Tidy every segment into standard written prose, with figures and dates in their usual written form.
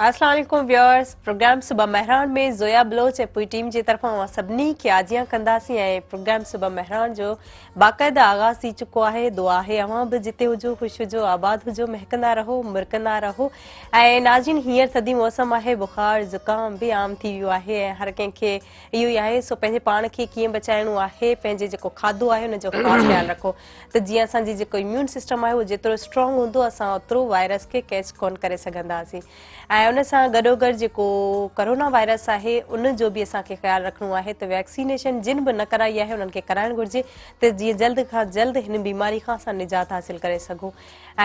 السلام عليڪم viewers programme صبح مهراڻ ۾ زويا بلوچ ۽ پوري ٽيم جي طرفان اوهان سڀني کي آجيان ڪنداسين ۽ پروگرام صبح مهراڻ جو باقاعده آغاز ٿي چڪو آهي دعا آهي اوهان به جتي هجو خوش هجو آباد هجو مهڪندا رهو مرڪندا رهو ۽ ناظرين هينئر ٿڌي موسم آهي بخار زڪام به عام ٿي ويو آهي ۽ هر ڪنهن کي اهو ئي آهي سو پنهنجي پاڻ کي ڪيئن بچائڻو آهي پنهنجي جيڪو کاڌو آهي ان جو خاص خيال رکو ته جيئن اسان جي جيڪو اميون سسٽم آهي اهو جيترو اسٽرانگ هوندو اسان اوترو وائرس کي ڪيچ ڪون ڪري سگهنداسين ۽ ان سان گڏوگڏ جيڪو ڪرونا وائرس آهي ان جو به اسان کي خيال رکڻو آهي ته ويڪسينيشن جن به نه ڪرائي آهي انهن کي ڪرائڻ گهرجي ته جيئن جلد کان جلد هن بيماري کان اسان نجات حاصل ڪري سگهون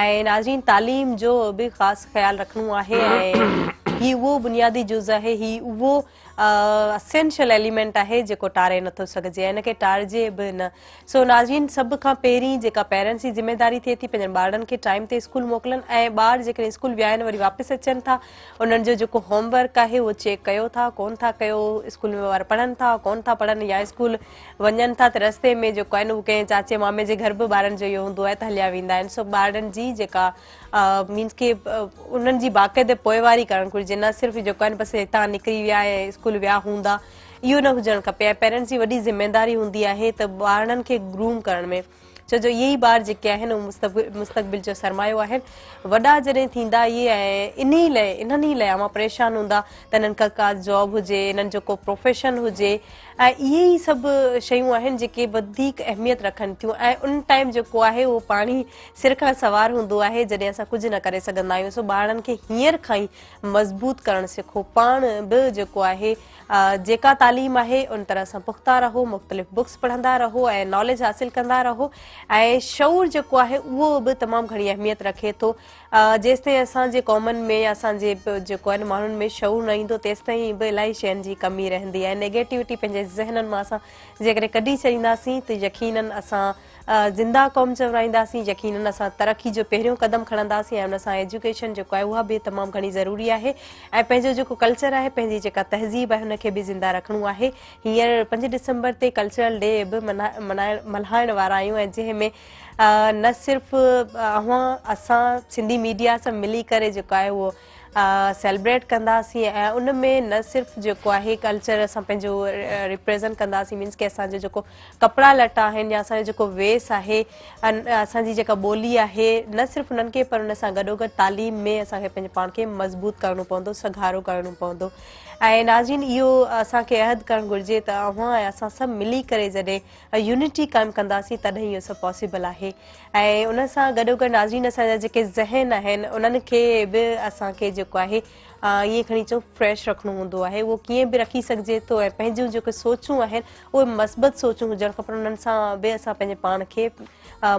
۽ ناظرين تعليم جو به خاص خيال رکڻو آهي ۽ هي اهو بنيادي جز آهي هي اهو اسينشل ايليمينٽ آهي جيڪو ٽاري نٿو سگهجي ۽ ان کي ٽارجي به نه. سو ناظرين سڀ کان پهرين جيڪا پيرنٽس جي ذميداري ٿئي ٿي پنهنجن ٻارڙن کي ٽائيم تي اسڪول موڪلن ۽ ٻار جيڪڏهن اسڪول ويا آهن وري واپس اچن ٿا انهن جو جيڪو هوم ورڪ آهي اهو چيڪ ڪيو ٿا ڪون ٿا ڪيو اسڪول ۾ ٻار پڙهن ٿا ڪون ٿا پڙهن يا اسڪول وڃن ٿا ته رستي ۾ جيڪو آهن اهو ڪنهن چاچي مامي جي گهر به ٻارن جو اهو هوندو آهي ته هليا ويندا آهن سو ٻارڙن جي جيڪا مينس ڪي انهن جي باقاعده پوئواري ڪرڻ گهرجي نه صرف جيڪو آهن بس هتان نڪري ويا ۽ اسڪول ويا هوندا اهو نه هجڻ کپي ۽ پيرنٽس جي وڏي ذميداري هوندي آهي ته ٻارڙن کي گروم ڪرڻ ۾ ڇو جو اهي ئي ٻار جيڪي آهن اهي مستقبل جو سرمايو آهن وڏا جڏهن ٿيندا اهي ۽ انهي لاء انهن ئي لاء اوهان پريشان هوندا ته انهن کي ڪا جاب هجي انهن جو ڪو پروفيشن هجي ۽ اهي ئي سڀ شيون آهن جيڪي وڌيڪ اهميت رکن ٿيون ۽ ان ٽائيم جيڪو آهي اهو پاڻي سر کان سوار هوندو آهي جڏهن اسان ڪجهه نه ڪري سگهندا آهيون سو ٻارڙن کي هينئر کان ئي مضبوط ڪرڻ سکو پاڻ به جيڪو آهي جيڪا تعليم آهي ان طرح سان پختا رهو مختلف بڪس پڙهندا رهو ۽ ناليج حاصل ڪندا رهو ۽ شعور جيڪو آهي اهو به تمام گهڻي اهميت رکي ٿو جيستائين اسان جي قومن ۾ يا اسان جي جيڪو آهن ماڻهن ۾ شعور نه ايندو تيستائين به الاهي شين جي ڪمي رهندي ۽ نيگيٽوٽي پنهنجي ذهنن مان اسان جيڪڏهن ڪڍي ڇڏينداسين ته يقينن اسان زنده قوم چورائينداسين يقينن اسان ترقي جو پهريون قدم کڻنداسين ۽ ان سان ايجوڪيشن جيڪو آهي اها به تمام گهڻي ضروري آهي ۽ پنهنجو جيڪو ڪلچر آهي پنهنجي جيڪا تهذيب آهي ان کي به زنده رکڻو آهي هينئر 5 ڊسمبر تي ڪلچرل ڊي به ملهائڻ وارا آهيون ۽ جنهن ۾ نه صرف اوهان اسان سنڌي ميڊيا سان ملي ڪري جيڪو آهي اهو سيلبريٽ ڪنداسين ۽ ان ۾ نه صرف جيڪو آهي ڪلچر اسان پنهنجو ريپريزنٽ ڪنداسين مينس ڪي اسان جو جيڪو ڪپڙا لٽا آهن يا اسان جو جيڪو ويس آهي اسان جي جيڪا ٻولي آهي نه صرف انهن کي پر ان سان گڏوگڏ تعليم ۾ اسان کي پنهنجي پاڻ کي مضبوط ڪرڻو پوندو سگهارو ڪرڻو پوندو ۽ ناظرين اهو اسان کي عهد ڪرڻ گهرجي ته اوهان ۽ اسان سڀ ملي ڪري جڏهن يونٽي قائم ڪنداسين تڏهن اهو سڀ پاسيبل آهي ۽ ان سان گڏوگڏ ناظرين اسان جا جيڪي ذهن آهن انهن کي به اسان کي جيڪو آهي ائين کڻي چئون فريش رکڻو هوندو آهي اهو ڪيئن به رکي سگهجي ٿو ۽ پنهنجون جيڪي سوچون آهن اهي مثبت سوچون هجڻ کپن انهن سان به اسان پنهنجي پاڻ کي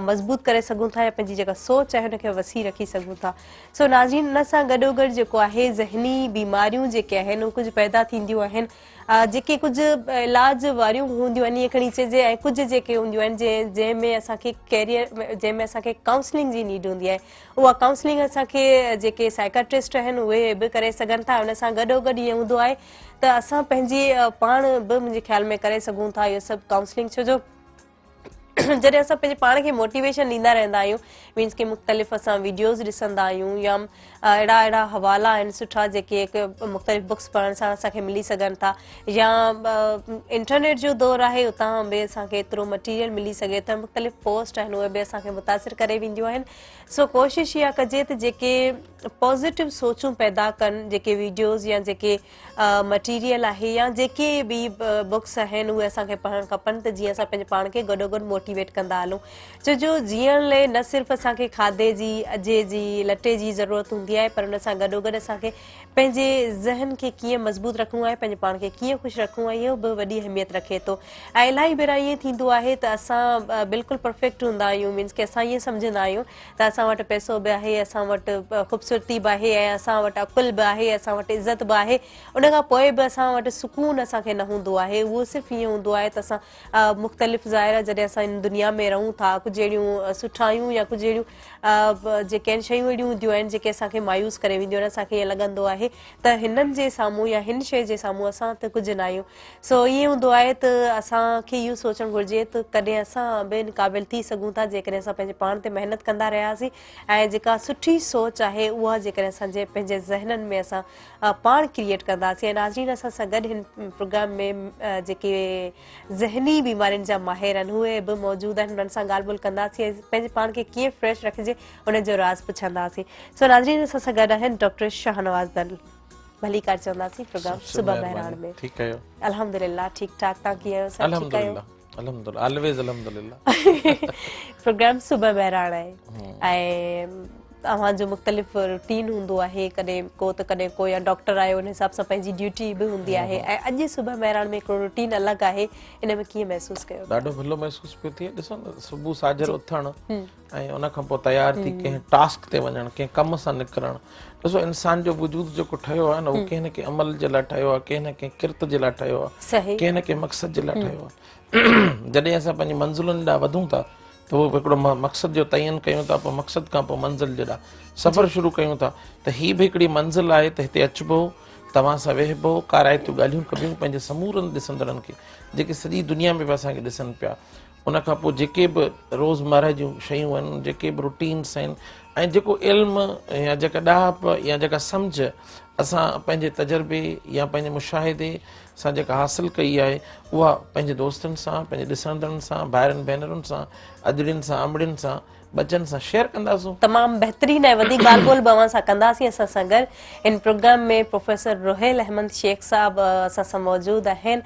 مضبوط ڪري سگهون ٿا يا پنهنجي جيڪا سوچ آهي ان کي وسيع رکي سگهون ٿا سو ناظرين ان سان گڏوگڏ جيڪو آهي ذهني بيماريون جيڪي آهن اهي ڪجهه پيدا ٿينديون آهن جيڪي ڪجهه علاج واريون هونديون آهن ائين کڻي چئجي ۽ ڪجهه جيڪي هونديون آهن جنهن ۾ اسان کي ڪيريئر جنهن ۾ اسان کي ڪائونسلنگ جي نيڊ هوندي آهي اها ڪائونسلنگ اسان کي جيڪي سائيڪاٽرسٽ آهن اهي به ڪري سگهن ٿا ان سان گڏو گڏ ائين هوندو آهي ته اسان پنهنجي پاڻ به منهنجي خيال ۾ ڪري سگهون ٿا اهو سڀ ڪائونسلنگ ڇو جو جڏهن اسان پنهنجي پاڻ کي موٽيويشن ڏيندا رهندا آهيون مينس ڪي مختلف اسان ويڊيوز ڏسندا آهيون يا اهڙا اهڙا حوالا آهن سٺا جيڪي هڪ مختلف بڪس پڙهڻ سان اسان کي ملي سگهن ٿا يا انٽرنيٽ جو دور آهي اتان به اسان کي ايترو مٽيريل ملي سگهي ٿو مختلف پوسٽ آهن اهي به اسان کي متاثر ڪري وينديون آهن سو ڪوشش اها ڪجي ته جيڪي پازيٽو سوچون پيدا ڪن جيڪي ويڊيوز يا جيڪي مٽيريل آهي يا جيڪي به بڪس آهن اهي اسان کي پڙهڻ کپن ته جيئن اسان پنهنجي پاڻ کي گڏوگڏ موٽيويٽ ڪندا هلون ڇو جو جيئڻ لاء نه صرف اسان کي کاڌي جي اجهي جي لٽي جي ضرورت هوندي آهي پر ان سان گڏوگڏ اسان کي پنهنجي ذهن کي ڪيئن مضبوط رکڻو آهي پنهنجي پاڻ کي ڪيئن خوش رکڻو آهي اهو به وڏي اهميت رکي ٿو ۽ الاهي ڀيرا ائين ٿيندو آهي ته اسان بلڪل پرفيڪٽ هوندا آهيون مينس ڪي اسان ائين سمجهندا آهيون ته اسان وٽ پئسو به آهي، اسان وٽ خوبصورتي به آهي ۽ اسان وٽ عقل به آهي، اسان وٽ عزت به آهي، ان کان پوء به اسان وٽ سڪون اسان کي نه هوندو آهي، اهو صرف ائين هوندو آهي ته اسان مختلف ظاهر آهي جڏهن اسان هن دنيا ۾ رهون ٿا ڪجهه اهڙيون سٺايون يا ڪجهه اهڙيون جيڪي آهن شيون اهڙيون هونديون آهن جيڪي اسان کي مايوس ڪري وينديون آهن اسان کي ائين لڳندو آهي ته هنن جي سامهون يا هن شيء جي سامهون اسان ته ڪجهه نه آهيون سو ائين هوندو آهي ته اسان کي اهو سوچڻ گهرجي ته ڪڏهن اسان به ان قابل ٿي سگهون ٿا جيڪڏهن اسان پنهنجي پاڻ تي محنت ڪندا رهياسين ۽ جيڪا سٺي سوچ آهي اها جيڪڏهن اسان جي پنهنجي ذهنن ۾ اسان پاڻ ڪريئيٽ ڪنداسين ۽ ناظرين اسان سان گڏ هن پروگرام ۾ جيڪي ذهني بيمارين جا ماهر آهن اهي به موجود آهن انهن سان ڳالهه ٻولهه ڪنداسين ۽ پنهنجي پاڻ کي ڪيئن فريش رکجي ان جو راز پڇنداسين سو ناظرين اسان سان گڏ آهن ڊاڪٽر شاهنواز دل ڀليڪار چونداسين پروگرام صبح مهراڻ ۾. ٺيڪ آهيو؟ الحمدلله ٺيڪ ٺاڪ توهان ڪيئن آهيو سر ٺيڪ آهيو؟ الحمدلله آلويز الحمدلله. پروگرام صبح مهراڻ آهي ۽ اوهان جو مختلف روٽين هوندو آهي ڪڏهن ڪو ته ڪڏهن ڪو يا ڊاڪٽر آهيو ان حساب سان پنهنجي ڊيوٽي به هوندي آهي ۽ اڄ صبح مهراڻ ۾ هڪڙو روٽين الڳ آهي ان ۾ ڪيئن محسوس ڪيو؟ ڏاڍو ڀلو محسوس پيو ٿئي ڏسو نه صبح ساجهر اٿڻ ۽ ان کان پوء تيار ٿي ڪنهن ٽاسڪ تي وڃڻ، ڪنهن ڪم سان نڪرڻ. ڏسو انسان جو وجود جيڪو ٺهيو آهي نه اهو ڪنهن نه ڪنهن عمل جي لاء ٺهيو آهي، ڪنهن نه ڪنهن ڪرت جي لاء ٺهيو آهي، ڪنهن نه ڪنهن مقصد جي لاء ٺهيو آهي. جڏهن اسان پنهنجي منزلن ڏانهن وڌون ٿا ته اهو هڪڙو مقصد جو تعين ڪيون ٿا، پوء مقصد کان پوء منزل جي ڏانهن سفر شروع ڪيون ٿا ته هي به هڪڙي منزل آهي ته هتي اچبو، توهان سان ويهبو، ڪارائتيون ڳالهيون ڪبيون پنهنجي سمورن ڏسندڙن کي جيڪي سڄي دنيا ۾ به اسان کي ڏسن پيا. ان کان پوء جيڪي به روزمره جون شيون آهن، جيڪي به روٽينس آهن ۽ جيڪو علم يا جيڪا ڏاهپ يا جيڪا سمجهه اسان پنهنجي تجربي يا پنهنجي مشاهدي سان جيڪا حاصل ڪئي آهي اها پنهنجي دوستن سان، پنهنجي ڏسندڙن سان، ڀائرن ڀينرن سان، ادڙين سان، امڙين سان، ٻچن سان شيئر ڪنداسون. تمام بهترين ۽ وڌيڪ ڳالهه ٻولهه به اوهان سان ڪنداسين اسان سان گڏ هن پروگرام ۾ پروفيسر روحيل احمد شيخ صاحب اسان سان موجود آهن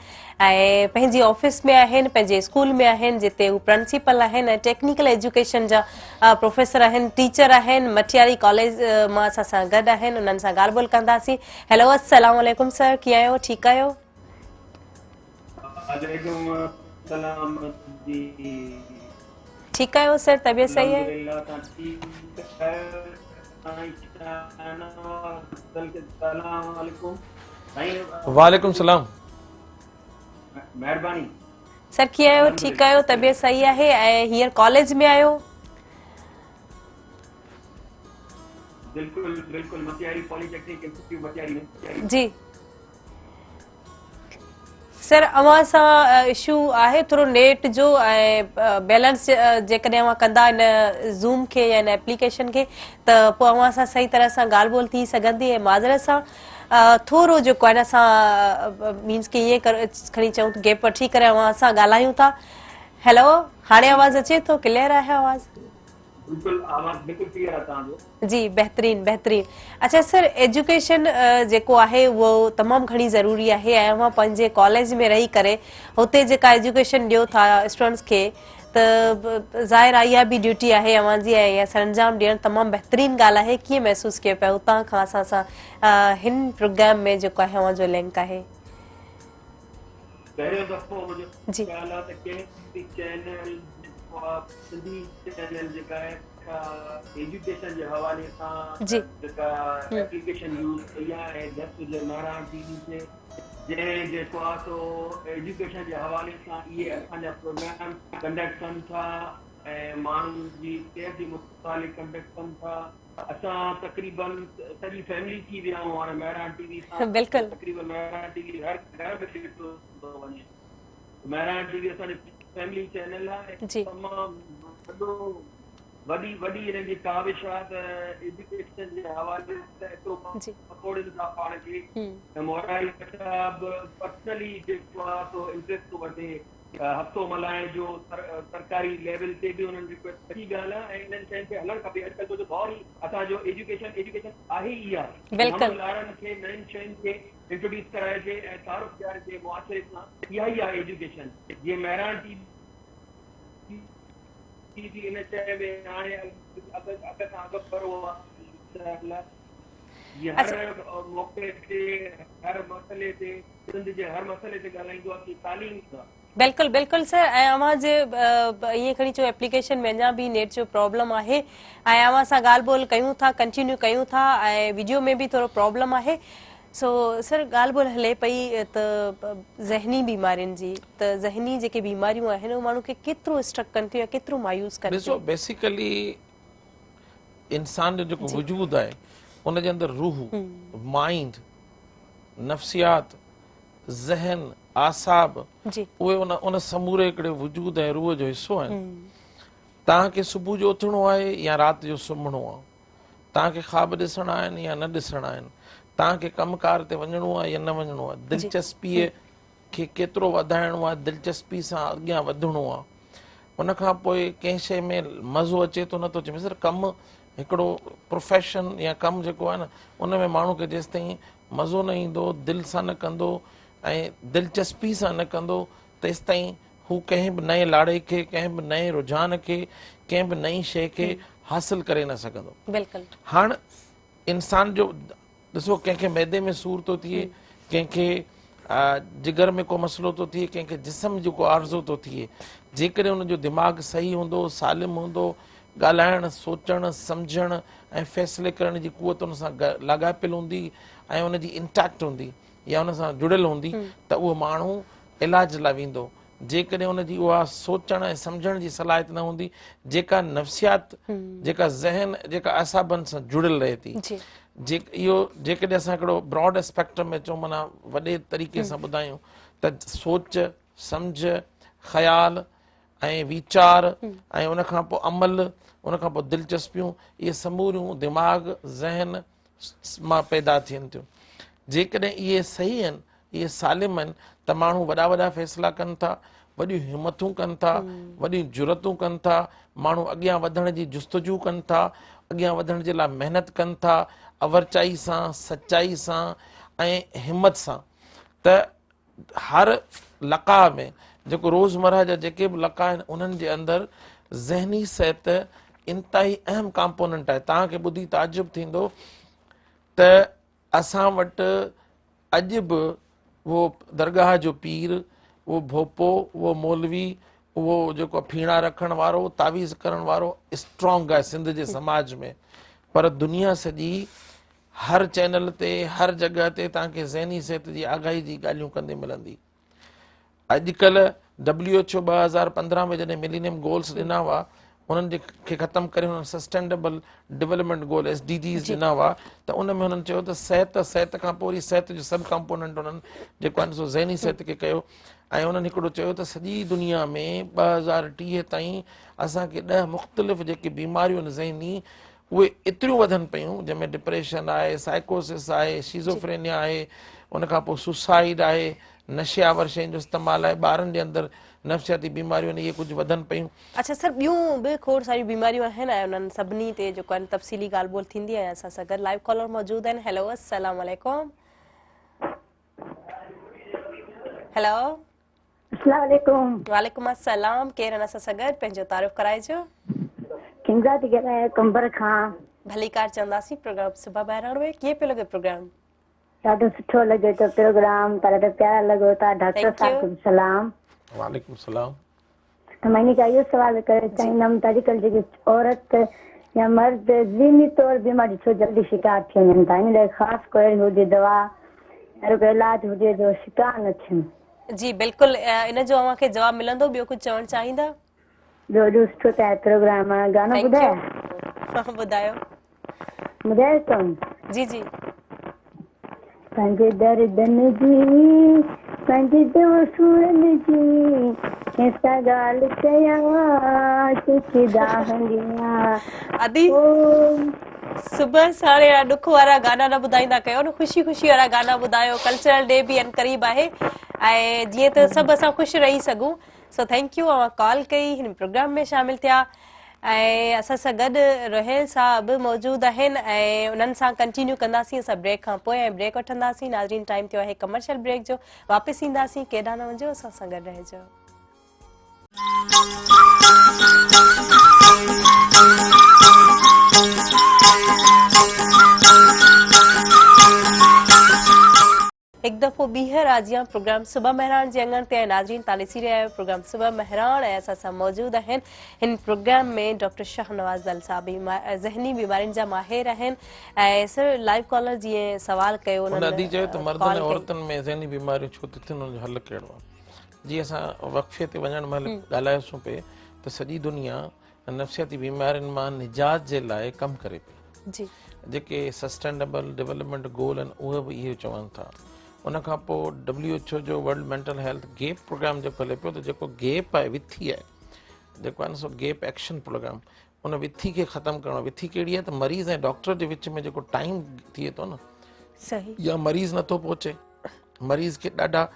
۽ پنهنجي آفيس ۾ آهن پنهنجي اسڪول ۾ آهن جتي هو پرنسپل آهن ۽ ٽيڪنيڪل ايجوڪيشن جا پروفيسر آهن ٽيچر آهن مٽياري ڪاليج مان اسان سان گڏ آهن انهن سان ڳالهه ٻولهه ڪنداسين هيلو السلام عليڪم سر ڪيئن آهيو ٺيڪ آهيو. وعليڪم السلام جي. ٺيڪ آهيو سر طبيعت صحيح آهي. الحمدلله توهان ٺيڪ آهيو سائين شاهنواز السلام عليڪم سائين. وعليڪم السلام. مهرباني. سر ڪيئن آهيو ٺيڪ آهيو طبيعت صحيح آهي ۽ هينئر ڪاليج ۾ آهيو. بلڪل بلڪل Matiari polytechnic institute Matiari ۾. جي. سر اوهان سان اشو آهي ٿورو نيٽ جو ۽ بيلنس جيڪڏهن اوهان ڪندا ان زوم کي يا ان ايپليڪيشن کي ته پوء اوهان سان صحيح طرح سان ڳالهه ٻولهه ٿي سگهندي ۽ معذرت سان ٿورو جيڪو آهي نه اسان مينس ڪي ائين کڻي چئون ته گيپ وٺي ڪري اوهان سان ڳالهايون ٿا هيلو هاڻي آواز اچي ٿو ڪليئر آهي آواز بلڪل آواز بلڪل ڪليئر آهي توهان جو. جي بهترين بهترين اڇا سر ايجوڪيشن جيڪو آهي اهو تمام گهڻي ضروري آهي ۽ اوهان پنهنجي ڪاليج ۾ رهي ڪري هتي جيڪا ايجوڪيشن ڏيو ٿا اسٽوڊنٽس کي ته ظاهر آهي اها به ڊيوٽي آهي اوهان جي ۽ اها سرانجام ڏيڻ تمام بهترين ڳالهه آهي ڪيئن محسوس ڪيو پيا هتان کان اسان سان هن پروگرام ۾ جيڪو آهي اوهان جو لنڪ آهي. پهريون دفعو منهنجو خيال آهي ته ڪنهن به چينل جيڪو آهي سنڌي چينل جيڪا آهي ايجوڪيشن جي حوالي سان جيڪا ايپليڪيشن يوز ڪئي آهي ۽ جس هجي مهراڻ ٽي وي کي جنهن جيڪو آهي سو ايجوڪيشن جي حوالي سان اهي اسان جا پروگرام ڪنڊڪٽ ڪن ٿا ۽ ماڻهن جي صحت جي متعلق ڪنڊڪٽ ڪن ٿا اسان تقريبن سڄي فيملي ٿي ويا آهيون هاڻي مهراڻ ٽي وي سان بلڪل تقريبن مهراڻ ٽي وي هر گهر ۾ ڏٺو ٿو وڃي مهراڻ ٽي وي اسان جو فيملي چينل آهي جي تمام وڏو وڏي وڏي انهن جي ڪاوش آهي ته ايجوڪيشن جي حوالي سان ايترو جي پڪوڙين ٿا پاڻ کي ته مورائي صاحب پرسنلي جيڪو آهي سو انٽريسٽ ٿو وٺي هفتو ملهائڻ جو سرڪاري ليول تي به انهن رڪويسٽ سٺي ڳالهه آهي ۽ انهن شين تي هلڻ کپي اڄڪلهه جو دور ئي اسان جو ايجوڪيشن ايجوڪيشن آهي ئي اها بلڪل نون ٻارن کي نين شين کي انٽروڊيوس ڪرائجي ۽ تعارف ڏيارجي معاشري سان اها ئي آهي ايجوڪيشن جيئن مهراڻ ٽي وي به ان شيء ۾ هاڻي اڳ اڳ کان اڳڀرو آهي انشاء الله جيئن هر موقعي تي هر مسئلي تي سنڌ جي هر مسئلي تي ڳالهائيندو آهي ڪي تعليم سان. بلڪل بلڪل سر ۽ اوهان جي ائين کڻي چئو ايپليڪيشن ۾ اڃا به نيٽ جو پرابلم آهي ۽ اوهان سان ڳالهه ٻولهه ڪيون ٿا ڪنٽينيو ڪيون ٿا ۽ ويڊيو ۾ به ٿورو پرابلم آهي. سو سر ڳالهه ٻولهه هلي پئي ته ذهني بيمارين جي ته ذهني جيڪي بيماريون آهن اهي ماڻهو کي ڪيترو اسٽرڪ ڪن ٿيون يا ڪيترو مايوس ڪن ڏسو ٿيون. بيسيڪلي انسان جو جيڪو وجود آهي ان جي اندر روح، مائينڊ، نفسيات، ذهن، اعصاب اهي ان ان سموري هڪڙي وجود ۽ روح جو حصو آهن. توهان کي صبح جو اٿڻو آهي يا رات جو سمهڻو آهي، توهان کي خواب ڏسڻا آهن يا نه ڏسڻا آهن، توهان کي ڪم ڪار تي وڃڻو آهي يا نه وڃڻو آهي، دلچسپيء کي ڪيترو وڌائڻو آهي، دلچسپي سان اڳيان وڌڻو آهي. ان کان پوء ڪنهن شيء ۾ مزو اچي ٿو نٿو اچي، مثال ڪم هڪڙو پروفيشن يا ڪم جيڪو آهي نه ان ۾ ماڻهو کي جيستائين مزو نه ايندو، دل سان نه ڪندو ۽ دلچسپي سان نه ڪندو تيستائين هو ڪنهن به نئين لاڙي کي، ڪنهن به نئين رجحان کي، ڪنهن به نئين شيء کي حاصل ڪري نه سگهندو. بلڪل. هاڻ انسان جو ڏسو ڪنهن کي معدي ۾ سور ٿو ٿئي، ڪنهن کي جگر ۾ ڪو مسئلو ٿو ٿئي، ڪنهن کي جسم جو ڪو عارضو ٿو ٿئي، جيڪڏهن ان جو دماغ صحيح هوندو، سالم هوندو، ڳالهائڻ، سوچڻ، سمجهڻ ۽ فيصلي ڪرڻ جي قوت ان سان لاڳاپيل هوندي ۽ ان جي انٽيڪٽ هوندي يا ان سان جڙيل هوندي ته اهو ماڻهو علاج لاء ويندو، جيڪڏهن ان جي اها سوچڻ ۽ سمجهڻ جي صلاحيت نه هوندي جيڪا نفسيات، جيڪا ذهن، جيڪا اعصابن سان جڙيل رهي ٿي. جي اهو جيڪڏهن اسان هڪڙو براڊ اسپيڪٽرم ۾ چئون معنيٰ وڏي طريقي سان ٻڌايون ته سوچ، سمجهه، خيال ۽ ويچار ۽ ان کان پوء عمل، ان کان پوء دلچسپيون، اهي سموريون دماغ، ذهن مان پيدا ٿين ٿيون. جيڪڏهن اهي صحيح آهن، اهي سالم آهن ته ماڻهو وڏا وڏا فيصلا ڪن ٿا، وڏيون همتون ڪن ٿا، وڏيون جرئتون ڪن ٿا، ماڻهو اڳيان وڌڻ جي جستجو ڪن ٿا، اڳيان وڌڻ جي لاء محنت ڪن ٿا، اورچائي سان، سچائي سان ۽ همت سان ته هر لقاء ۾ جيڪو روزمرهه جا جيڪي به لقاء آهن انهن جي اندر ذهني صحت انتهائي اهم ڪامپوننٽ آهي. توهان کي ٻڌي تعجب ٿيندو ته اسان وٽ اڄ به اهو درگاهه جو پير، اهو ڀوپو، اهو مولوي، اهو جيڪو ڦيڻا رکڻ وارو، تعويذ ڪرڻ وارو اسٽرانگ آهي سنڌ جي سماج ۾ پر دنيا سڄي هر چينل تي هر جڳهه تي توهان کي ذهني صحت جي آگاهي جي ڳالهيون ڪندي ملندي. اڄڪلهه ڊبليو ايڇ او 2015 ۾ جڏهن ملينيم گولس ڏنا هئا انهن جي کي ختم ڪري هنن sustainable development goal S D Gs ڏنا هئا ته ان ۾ هنن چيو ته صحت صحت کان پوء وري صحت جو سب ڪمپوننٽ انهن جيڪو آهي سو ذهني صحت کي ڪيو ۽ انهن هڪڙو چيو ته سڄي دنيا ۾ 2030 تائين اسان کي 10 مختلف جيڪي بيماريون آهن ذهني اهي ايتريون وڌن پيون جنهن ۾ ڊپريشن آهي، سائيڪوسس آهي، شيزوفرينيا آهي، ان کان پوء سوسائيڊ آهي، نشي آور شين جو استعمال آهي، ٻارن جي اندر نفسياتي بيماريون آهن اهي ڪجهه وڌن پيون. اڇا سر ٻيون به کوڙ ساريون بيماريون آهن ۽ انهن سڀني تي جيڪو آهن تفصيلي ڳالهه ٻولهه ٿيندي ۽ اسان سان گڏ لائيو ڪالر موجود آهن هيلو السلام عليڪم هيلو. السلام عليڪم. وعليڪم السلام ڪير آهن اسان سان گڏ پنهنجو تعارف ڪرائجو. ڪنزا ٿي ڳالهايان قمبر کان. ڀليڪار چونداسين پروگرام صبح مهراڻ ۾ ڪيئن پيو لڳي پروگرام. ڏاڍو سٺو لڳي ٿو پروگرام ڏاڍو پيارا لڳو ٿا ڊاڪٽر صاحب کي به سلام. وعليڪم السلام. ته مان انهي کان اهو سوال ڪرڻ چاهيندم ته اڄڪلهه جيڪي عورت يا مرد ذهني طور بيماري ڇو جلدي شڪار ٿي وڃن ٿا ان لاء خاص ڪو اهڙي هجي دوا يا اهڙو ڪو علاج هجي جو شڪار نه ٿين. جي بلڪل ان جو اوهان کي جواب ملندو ٻيو ڪجهه چوڻ چاهيندا. ٻيو ايڏو سٺو تهان جو پروگرام آ گانو thank ٻڌايان. يو ٻڌايو. ٻڌايو سونگ. جي جي. پنهنجي دردن جي پنهنجي دو سورن جي ڪنهن سان ڳالهه ڪيان ڪنهن کي دانهن ڏيان ادي صبح ساڻ اهڙا ڏک وارا گانا نه ٻڌائيندا ڪيو نه خوشي خوشي وارا گانا ٻڌايو ڪلچرل ڊي به عنقريب آهي ۽ جيئن ته سڀ اسان خوش رهي سگهون سو thank you اوهان ڪال ڪئي هن پروگرام ۾ شامل ٿيا ۽ اسان سان گڏ روهيل صاحب به موجود آهن ۽ انهن سان ڪنٽينيو ڪنداسين اسان بريڪ کان پوء ۽ بريڪ وٺنداسين ناظرين ٽائيم ٿيو آهي ڪمرشل بريڪ جو واپس اينداسين ڪيڏانهن نه وڃجو اسان سان گڏ رهجو. هڪ دفعو ٻيهر آجيان پروگرام صبح مهراڻ جي اڱڻ تي ۽ ناظرين توهان ڏسي رهيا آهيو پروگرام صبح مهراڻ ۽ اسان سان موجود آهن هن پروگرام ۾ ڊاڪٽر شاهنواز دل صاحب ذهني بيمارين جا ماهر آهن ۽ سر لائيو ڪالر جيئن سوال ڪيو انهن ادي چيو ته مردن ۽ عورتن ۾ ذهني بيماريون ڇو ٿيون ٿين ان جو حل ڪهڙو آهي جيئن اسان وقفي تي وڃڻ مهل ڳالهايوسون پئي ته سڄي دنيا نفسياتي بيمارين مان نجات جي لاء ڪم ڪري پئي. جي. جيڪي سسٽينڊبل ڊولپمينٽ گول آهن اهي به اهو چون ٿا. ان کان پوء ڊبليو ايڇ او جو world mental health gap programme جيڪو هلي پيو ته جيڪو گيپ آهي وٿي آهي جيڪو آهي نه سو گيپ ايڪشن پروگرام ان وٿي کي ختم ڪرڻو وٿي ڪهڙي آهي ته مريض ۽ ڊاڪٽر جي وچ ۾ جيڪو ٽائيم ٿئي ٿو نه صحيح يا مريض نٿو پهچي مريض کي ڏاڍا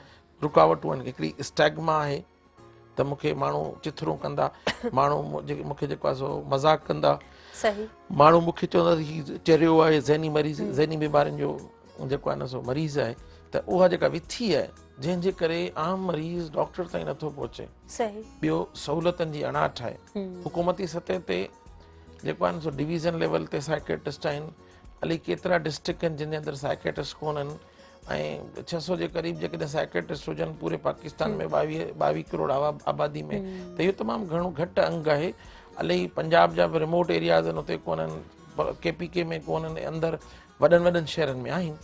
رڪاوٽون آهن هڪڙي اسٽيگما آهي ته مون کي ماڻهو چٿرون ڪندا ماڻهو مون کي جيڪو آهي سو مذاق ڪندا صحيح ماڻهو مون کي چوندا ته هي چريو آهي ذهني مريض ذهني بيمارين جو جيڪو آهي نه سو مريض آهي ته اها جيڪا وٿي آهي جنهن جي ڪري عام مريض ڊاڪٽر تائين نٿو پهچي صحيح ٻيو سهولتن جي اڻاٺ آهي حڪومتي سطح تي جيڪو آهي نه سو ڊويزن ليول تي سائيڪيٽرسٽ آهن الائي ڪيترا ڊسٽرڪٽ آهن جن جي اندر سائيڪيٽرسٽ ڪونهن ۽ 600 جي قريب جيڪڏهن سائيڪيٽرسٽ هجن پوري پاڪستان ۾ 22 ڪروڙ آبادي ۾ ته اهو تمام گهڻو گهٽ انگ آهي. الائي پنجاب جا به ريموٽ ايرياز آهن اتي ڪونهن، ڪي پي ڪي ۾ ڪونهن، اندر وڏن وڏن شهرن ۾ آهن.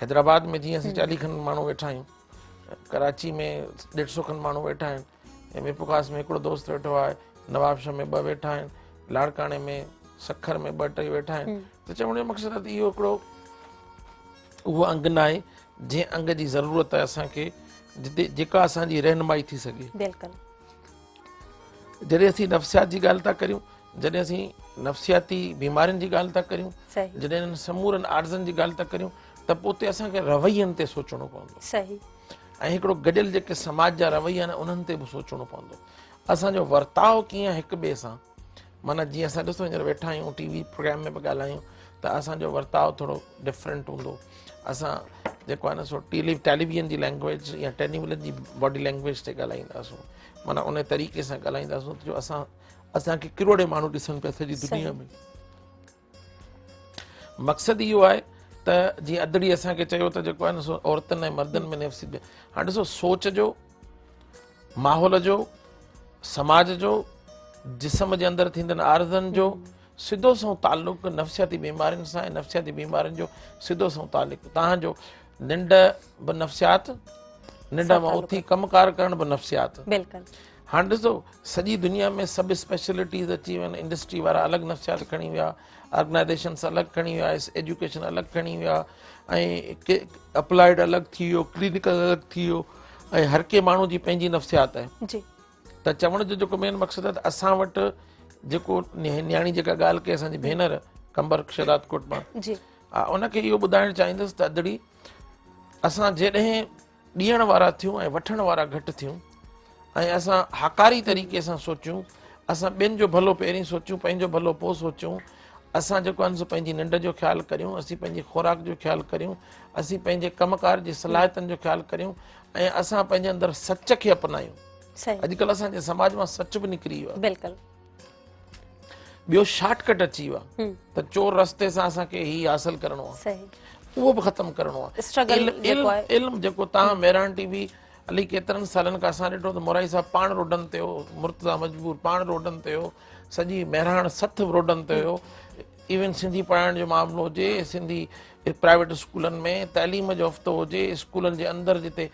حيدرآباد ۾ جيئن اسين 40 کن ماڻهو ويٺا آهيون، ڪراچي ۾ 150 کن ماڻهو ويٺا آهن، ميرپورخاص ۾ هڪڙو دوست ويٺو آهي، نوابشاهه ۾ ٻه ويٺا آهن، لاڙڪاڻي ۾ سکر ۾ ٻه ٽي ويٺا آهن ته چوڻ جو مقصد آهي ته اهو هڪڙو اهو انگ ناهي جنهن انگ جي ضرورت آهي اسان کي جتي جيڪا اسان جي رهنمائي ٿي سگهي. بلڪل. جڏهن اسين نفسيات جي ڳالهه ٿا ڪريون، جڏهن اسين نفسياتي بيمارين جي ڳالهه ٿا ڪريون، جڏهن انهن سمورن عارضن جي ڳالهه ٿا ڪريون ته پوء اتي اسان کي روين تي سوچڻو پوندو. صحيح. ۽ هڪڙو گڏيل جيڪي سماج جا رويا آهن انهن تي به سوچڻو پوندو. اسان جو ورتاء ڪيئن هڪ ٻئي سان معنيٰ جيئن اسان ڏسو هينئر ويٺا آهيون ٽي وي پروگرام ۾ به ڳالهايون ته اسان جو ورتاء ٿورو ڊفرنٽ هوندو اسان جيڪو آهي نه سو ٽيليويزن جي لينگويج يا ٽيليويزن جي باڊي لينگويج تي ڳالهائينداسون معنيٰ ان طريقي سان ڳالهائينداسون جو اسان اسان کي ڪروڙين ماڻهو ڏسن پيا سڄي دنيا ۾ مقصد اهو آهي ته جيئن ادڙي اسان کي چيو ته جيڪو آهي نه سو عورتن ۽ مردن ۾ نفسي هاڻي ڏسو سوچ جو ماحول جو سماج جو جسم جي اندر ٿيندڙ عارضن جو سڌو سنئون تعلق نفسياتي بيمارين سان ۽ نفسياتي بيمارين جو سڌو سنئون تعلق توهان جو ننڊ به نفسيات ننڊ مان اٿي ڪم ڪار ڪرڻ به نفسيات بلڪل هاڻ ڏسو سڄي دنيا ۾ سب اسپيشلٽيز اچي ويون آهن انڊسٽري وارا الڳ نفسيات کڻي ويا آرگنائزيشنس الڳ کڻي ويا ايجوڪيشن الڳ کڻي ويا ۽ اپلائيڊ الڳ ٿي ويو ڪلينيڪل الڳ ٿي ويو ۽ هر ڪنهن ماڻهو جي پنهنجي نفسيات آهي جي ته چوڻ جو جيڪو مين مقصد آهي ته اسان وٽ جيڪو نياڻي جيڪا ڳالهه ڪئي اسان جي ڀينر قمبر شهدادڪوٽ مان جي ان کي اهو ٻڌائڻ چاهيندس ته ادڙي اسان جڏهن ڏيڻ وارا ٿيون ۽ وٺڻ وارا گهٽ ٿيون ۽ اسان هاڪاري طريقي سان سوچيون اسان ٻين جو ڀلو پهرين سوچيون پنهنجو ڀلو پوء سوچيون اسان جيڪو آهي سو پنهنجي ننڊ جو خيال ڪريون اسين پنهنجي خوراڪ جو خيال ڪريون اسين پنهنجي ڪم ڪار جي صلاحيتن جو خيال ڪريون ۽ اسان پنهنجي اندر سچ کي اپنايون اڄڪلهه اسان جي سماج مان سچ به نڪري ويو آهي بلڪل ٻيو شارٽ ڪٽ اچي ويو آهي ته چور رستي سان اسان کي هي حاصل ڪرڻو آهي اهو به ختم ڪرڻو آهي علم جيڪو توهان مهراڻ ٽي وي الائي ڪيترن سالن کان اسان ڏٺو ته مورائي صاحب پاڻ روڊن تي هو مرتضيٰ مجبور پاڻ روڊن تي هو سڄي مهراڻ سٿ روڊن تي هيو ايون سنڌي پڙهائڻ جو معاملو هجي، سنڌي پرائيويٽ اسڪولن ۾ تعليم جو هفتو هجي، اسڪولن جي اندر جتي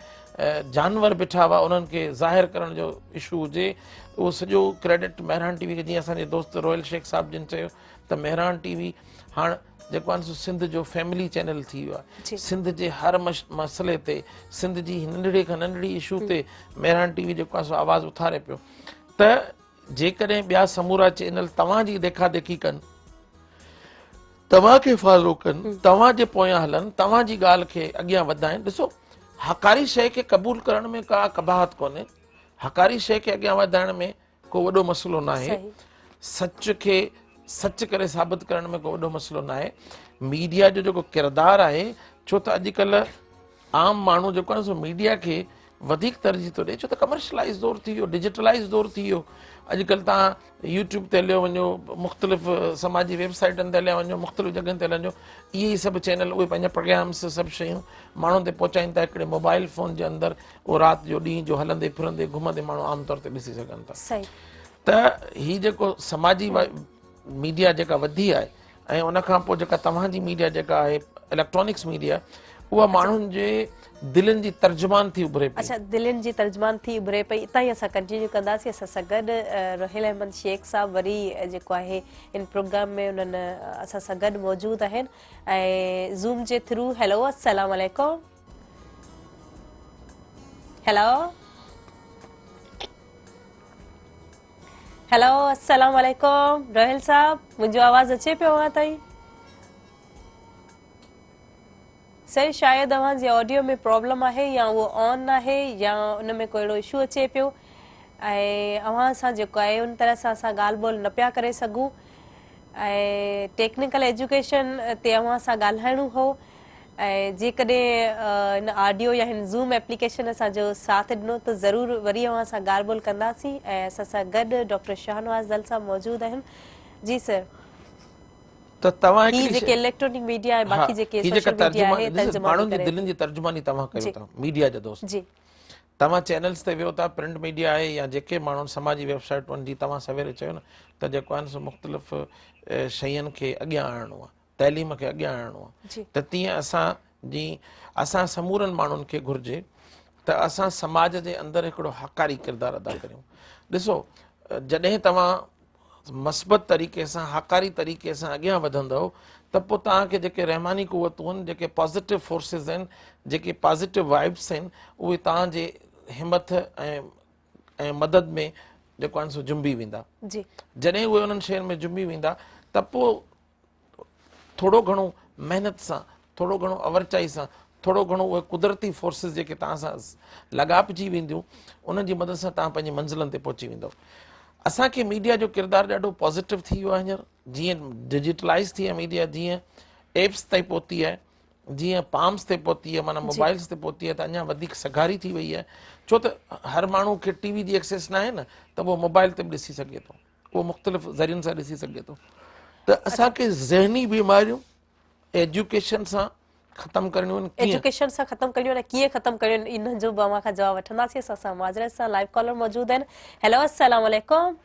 جانور بيٺا هئا انهن کي ظاهر ڪرڻ جو اشو هجي، اهو سڄو ڪريڊٽ مهراڻ ٽي وي کي جيئن اسان جي دوست روحيل شيخ صاحب جن چيو ته مهراڻ ٽي وي هاڻ جيڪو آهي سو سنڌ جو فيملي چينل ٿي ويو آهي، سنڌ جي هر مسئلي تي سنڌ جي ننڍڙي کان ننڍڙي اشو تي مهراڻ ٽي وي جيڪو آهي سو آواز اٿاري پيو ته جيڪڏهن ٻيا سمورا چينل توهان جي ديکا ديکي ڪن، توهان کي فالو ڪن، توهان جي پويان هلن، توهان جي ڳالهه کي اڳيان وڌائين، ڏسو هاڪاري شيء کي قبول ڪرڻ ۾ ڪا قباحت ڪونهي، هاڪاري شيء کي اڳيان وڌائڻ ۾ ڪو وڏو مسئلو ناهي، سچ کي سچ ڪري ثابت ڪرڻ ۾ ڪو وڏو مسئلو ناهي، ميڊيا جو جيڪو ڪردار آهي، ڇو ته اڄڪلهه عام ماڻهو جيڪو آهي سو ميڊيا کي وڌيڪ ترجيح ٿو ڏئي ڇو ته ڪمرشلائيز دور ٿي ويو ڊجيٽلائيز دور ٿي ويو اڄڪلهه توهان يوٽيوب تي هليو وڃو مختلف سماجي ويب سائيٽن تي هليا وڃو مختلف جڳهن تي هليا وڃو اهي ئي سڀ چينل اهي پنهنجا پروگرامس سڀ شيون ماڻهن تي پهچائين ٿا هڪڙي موبائل فون جي اندر اهو رات جو ڏينهن جو هلندي ڦرندي گهمندي ماڻهو عام طور تي ڏسي سگهن ٿا ته هي جيڪو سماجي ميڊيا جيڪا وڌي آهي ۽ ان کان پوء جيڪا توهان جي ميڊيا جيڪا آهي اليڪٽرانڪس ميڊيا اها ماڻهن جي دلين جي ترجمان ٿي اڀري پئي. اڇا دلين جي ترجمان ٿي اڀري پئي اتان ئي اسان ڪنٽينيو ڪنداسين اسان سان گڏ روحيل احمد شيخ صاحب وري جيڪو آهي ان پروگرام ۾ انهن اسان سان گڏ موجود آهن ۽ زوم جي ٿرو هيلو السلام عليڪم هيلو هيلو السلام عليڪم روحيل صاحب منهنجو آواز اچي پيو اوهان تائين سر شايد اوهان جي آڊيو ۾ پرابلم آهي يا اهو آن ناهي يا ان ۾ ڪو اهڙو اشو اچي پيو ۽ اوهان سان جيڪو آهي ان طرح سان اسان ڳالهه ٻولهه نه پيا ڪري سگهون ۽ ٽيڪنيڪل ايجوڪيشن تي اوهان سان ڳالهائڻو هو ۽ جيڪڏهن هن آڊيو يا هن زوم ايپليڪيشن اسان جو ساٿ ڏنو ته ضرور وري اوهان سان ڳالهه ٻولهه ڪنداسين ۽ اسان سان گڏ ڊاڪٽر شاهنواز دل صاحب موجود آهن جي سر. ته توهان هي جيڪي اليڪٽرانڪ ميڊيا ۽ باقي جيڪي سوشل ميڊيا آهي ترجماني ماڻهن جي دلين جي ترجماني توهان ڪيو ٿا ميڊيا جا دوست جي توهان چينلز تي ويهو ٿا پرنٽ ميڊيا آهي يا جيڪي ماڻهن سماجي ويب سائيٽون جي توهان سويري چيو نه ته جيڪو آهن سو مختلف شين کي اڳيان آڻڻو آهي تعليم کي اڳيان آڻڻو آهي ته تيئن اسان جي اسان سمورن ماڻهن کي گهرجي ته اسان سماج جي اندر هڪڙو هاڪاري ڪردار ادا ڪريون ڏسو جڏهن توهان مثبت طريقي سان هاڪاري طريقي سان اڳيان وڌندؤ ته پوء توهان کي جيڪي رحماني قوتون آهن جيڪي پازيٽو فورسز آهن جيڪي پازيٽو وائبس آهن اهي توهان جي همٿ ۽ ۽ مدد ۾ جيڪو آهن سو جنبي ويندا جي جڏهن اهي انهن شين ۾ جنبي ويندا ته پوء ٿورو گهڻو محنت سان ٿورو گهڻو اورچائي سان ٿورو گهڻو اهي قدرتي فورسز جيڪي توهان سان لاڳاپجي وينديون انهن جي مدد سان توهان پنهنجي منزلن تي پهچي ويندؤ اسان کي ميڊيا جو ڪردار ڏاڍو پازيٽو ٿي ويو آهي هينئر جيئن ڊجيٽلائز ٿي آهي ميڊيا جيئن ايپس تائين پهتي آهي جيئن پامس تي پهتي آهي معنيٰ موبائلس تي پهتي آهي ته اڃا وڌيڪ سگهاري ٿي وئي آهي ڇو ته هر ماڻهو کي ٽي وي جي ايڪسيس ناهي نه ته اهو موبائل تي به ڏسي سگهي ٿو اهو مختلف ذريعن سان ڏسي سگهي ٿو ته اسان کي ذهني بيماريون ايجوڪيشن سان ختم ڪرڻيون آهن ڪيئن ايجوڪيشن سان ختم ڪرڻيون آهن ڪيئن ختم ڪرڻيون آهن انهن جو به اوهان کان جواب وٺنداسين اسان سان معذرت سان لائيو ڪالر موجود آهن هيلو السلام عليڪم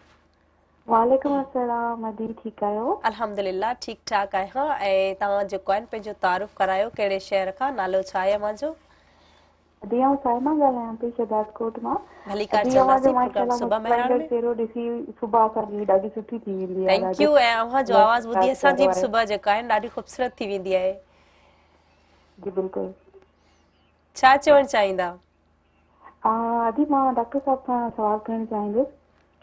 وعليڪم السلام ادي ٺيڪ آهيو. الحمدلله ٺيڪ ٺاڪ آهيان ۽ توهان جيڪو آهن پنهنجو تعارف ڪرايو ڪهڙي شهر کان نالو ڇا آهي اوهان جو. ادي آئون صائمه ڳالهايان پئي شهدادڪوٽ مان. ڀليڪار ادي اوهان جو چونداسين پروگرام ماشاءالله صبح مهراڻ مسڪرائيندڙ ۾. چهرو ڏسي صبح اسان جي ڏاڍي سٺي ٿي ويندي آهي thank ڏاڍو يو ۽ اوهان جو الله آواز ٻڌي تبارڪ اسان جي پيارو به آهي. صبح جيڪا آهن ڏاڍي خوبصورت ٿي ويندي آهي. جي بلڪل. ڇا چوڻ چاهيندا. ادي مان ڊاڪٽر صاحب کان سوال ڪرڻ چاهيندس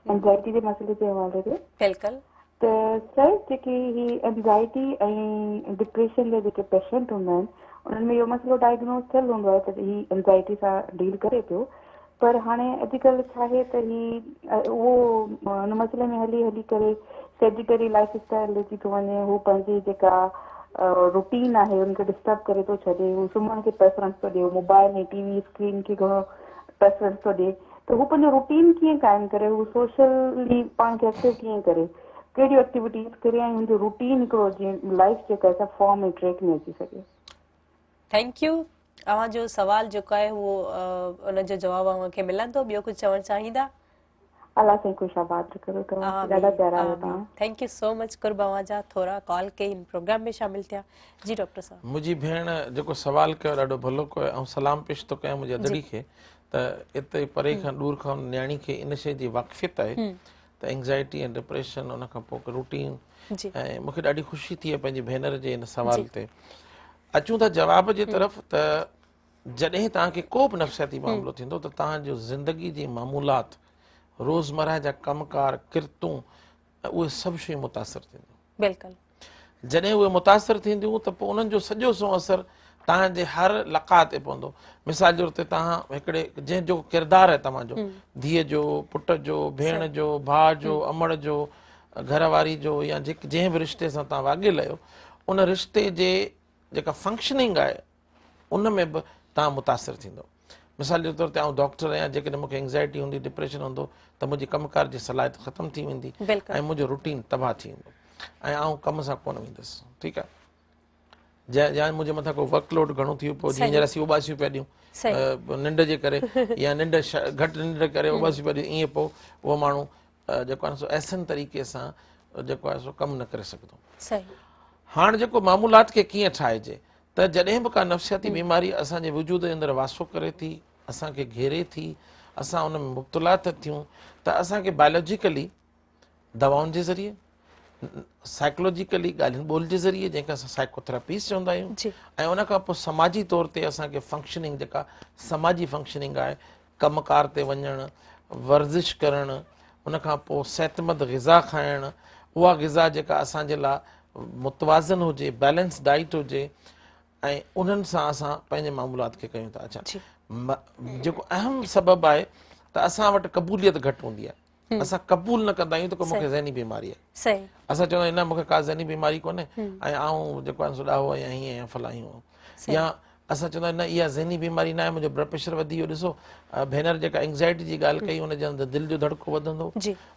اينزائٽي جي مسئلي جي حوالي تي. بلڪل. ته سر جيڪي هي اينزائٽي ۽ ڊپريشن جا جيڪي پيشنٽ هوندا آهن انهن ۾ اهو مسئلو ڊائگنوز ٿيل هوندو آهي ته هي اينزائٽي سان ڊيل ڪري پيو پر هاڻي اڄڪلهه ڇا آهي ته هي اهو ان مسئلي ۾ هلي هلي ڪري سيڊيٽري لائف اسٽائل اچي ٿو وڃي هو پنهنجي جيڪا روٽين آهي ان کي ڊسٽرب ڪري ٿو ڇڏي هو سمهڻ کي پريفرنس ٿو ڏي موبائل ۽ ٽي وي اسڪرين کي گهڻو پريفرنس ٿو ڏي ته هو پنهنجو روٽين ڪيئن قائم ڪري هو سوشلي پاڻ کي ايڪٽو ڪيئن ڪري ڪهڙيون ايڪٽيوٽيز ڪري ۽ هن جو روٽين هڪڙو جيئن لائف جيڪا آهي سا فارم ۽ ٽريڪ ۾ اچي سگهي. Thank you اوهان جو سوال جيڪو آهي اهو ان جو جواب اوهان کي ملندو ٻيو ڪجهه چوڻ چاهيندا؟ الله سائين خوش آباد رکيو توهان کي ڏاڍا پيارا آهيو توهان. Thank you سو مچ قرب اوهان جا ٿورا ڪال ڪئي هن پروگرام ۾ شامل ٿيا جي ڊاڪٽر صاحب. منهنجي ڀيڻ جيڪو سوال ڪيو ڏاڍو ڀلو ڪيو آئون سلام پيش ٿو ڪيان منهنجي ادڙي کي ته اتي پري کان ڏور کان نياڻي کي ان شي جي واقفيت آهي ته اينگزائٽي ۽ ڊپريشن ان کان پوء روٽين ۽ مون کي ڏاڍي خوشي ٿي پنهنجي ڀينر جي ان سوال تي اچون ٿا جواب جي طرف ته جڏهن توهان کي ڪو به نفسياتي معاملو ٿيندو ته توهان جو زندگي جي معمولات، روزمره جا ڪم ڪار، ڪرتون اهي سڀ شيون متاثر ٿينديون. بلڪل. جڏهن اهي متاثر ٿينديون ته پوء انهن جو سڄو سو اثر توهان جي هر لقاء تي پوندو. مثال جي طور تي توهان هڪڙي جنهن جو ڪردار آهي توهان جو ڌيء جو، پٽ جو، ڀيڻ جو، ڀاء جو، امڙ جو، گهر واري جو يا جنهن به رشتي سان توهان واڳيل آهيو ان رشتي جي جيڪا فنڪشننگ آهي ان ۾ به توهان متاثر ٿيندؤ. مثال جي طور تي آئون ڊاڪٽر آهيان جيڪڏهن مون کي اينگزائٽي هوندي ڊپريشن هوندو ته منهنجي ڪم ڪار جي صلاحيت ختم ٿي ويندي ۽ منهنجو روٽين تباهه ٿي ويندو ۽ آئون ڪم سان ڪونه ويندس ٺيڪ آهي جا يا منهنجي مٿان ڪو ورڪ لوڊ گهڻو ٿي پيو جيئن هينئر اسين اوٻاسيون پيا ڏيون ننڊ جي ڪري يا ننڊ گهٽ ننڊ ڪري اوٻاسيون پيا ڏيون ائين پوء اهو ماڻهو جيڪو آهي سو احسن طريقي سان جيڪو آهي سو ڪم نه ڪري سگهندو. هاڻ جيڪو معمولات کي ڪيئن ٺاهجي ته جڏهن به ڪا نفسياتي بيماري اسان جي وجود جي اندر واسو ڪري ٿي اسان کي گهيري ٿي اسان ان ۾ مبتلا ٿا ٿيون ته اسان کي بائيولوجيڪلي دوائن جي ذريعي سائيڪولوجيڪلي ڳالهين ٻولهه جي ذريعي جنهن کي اسان سائيڪوٿراپيز چوندا آهيون ۽ ان کان پوء سماجي طور تي اسان کي فنڪشننگ جيڪا سماجي فنڪشننگ آهي ڪم ڪار تي وڃڻ، ورزش ڪرڻ، ان کان پوء صحتمند غذا کائڻ، اها غذا جيڪا اسان جي لاء متوازن هجي، بيلنس ڊائيٽ هجي ۽ انهن سان اسان پنهنجي معمولات کي ڪيون ٿا. اڇا جيڪو اهم سبب آهي ته اسان وٽ قبوليت گهٽ هوندي آهي. اسان قبول نه ڪندا آهيون ته ڪو مونکي ذهني بيماري آهي. اسان چوندا آهيون نه مونکي ڪا ذهني بيماري ڪونهي ۽ آئون جيڪو آهيان سو ڏاهو آهيان هيئن آهيان فلاڻو آهيان يا اسان چوندا آهيون نه اها ذهني بيماري نه آهي منهنجو بلڊ پريشر وڌي ويو ڏسو ڀينر جيڪا اينگزائٽي جي ڳالهه ڪئي ان جي اندر دل جو ڌڙڪو وڌندو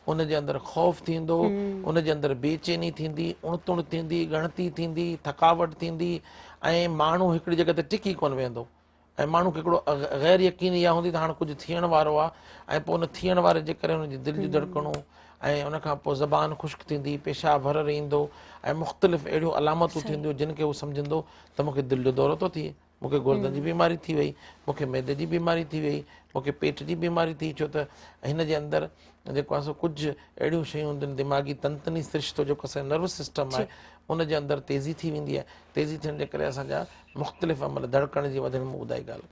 ان جي اندر خوف ٿيندو ان جي اندر بي چيني ٿيندي اڻتڻ ٿيندي ڳڻتي ٿيندي ٿڪاوٽ ٿيندي ۽ ماڻهو هڪڙي جڳهه تي ٽڪي ڪونه ويهندو ۽ ماڻهو کي هڪڙو غير يقيني اها هوندي ته هاڻ ڪجهه ٿيڻ وارو آهي ۽ پوء ان ٿيڻ واري جي ڪري ان جي دل جون ڌڙڪڻون ۽ ان کان پوء زبان خشڪ ٿيندي، پيشاب هر هر ايندو ۽ مختلف اهڙيون علامتون ٿينديون جن کي هو سمجهندو ته مون کي دل جو دورو ٿو ٿئي، مون کي گردن جي بيماري ٿي وئي، مون کي معدي جي بيماري ٿي وئي، مون کي پيٽ جي بيماري ٿي ڇو ته هن جي اندر جيڪو آهي سو ڪجهه اهڙيون شيون هونديون آهن دماغي تنتني سرشتو جيڪو اسان جو نروس سسٽم آهي ان جي اندر تيزي ٿي ويندي آهي تيزي ٿيڻ جي ڪري اسان جا مختلف عمل ڌڙڪڻ جي وڌڻ مون ٻڌائي ڳالهه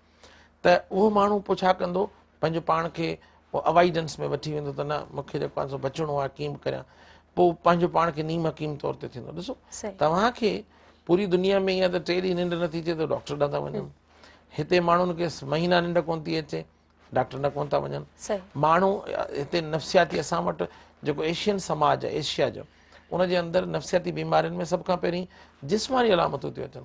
ته اهو ماڻهو پوء ڇا ڪندو پنهنجو پاڻ کي پوء اوائڊنس ۾ وٺي ويندو ته نه مون کي جيڪو آهي سو بچڻو آهي ڪيئن به ڪريان پوء پنهنجو پاڻ کي نيم حڪيم طور تي ٿيندو ڏسو توهان کي پوري دنيا ۾ ائين ته ٽي ڏينهن ننڊ نٿي اچي ته ڊاڪٽر ڏانهن ٿا وڃن هتي ماڻهن کي مهينا ننڊ ڪون ٿي اچي ڊاڪٽر ڏانهن ڪون ٿا وڃن ماڻهو هتي نفسياتي اسان وٽ جيڪو ايشين سماج آهي ايشيا جو ان جي اندر نفسياتي بيمارين ۾ سڀ کان پهرين جسماني علامتون ٿيون اچن.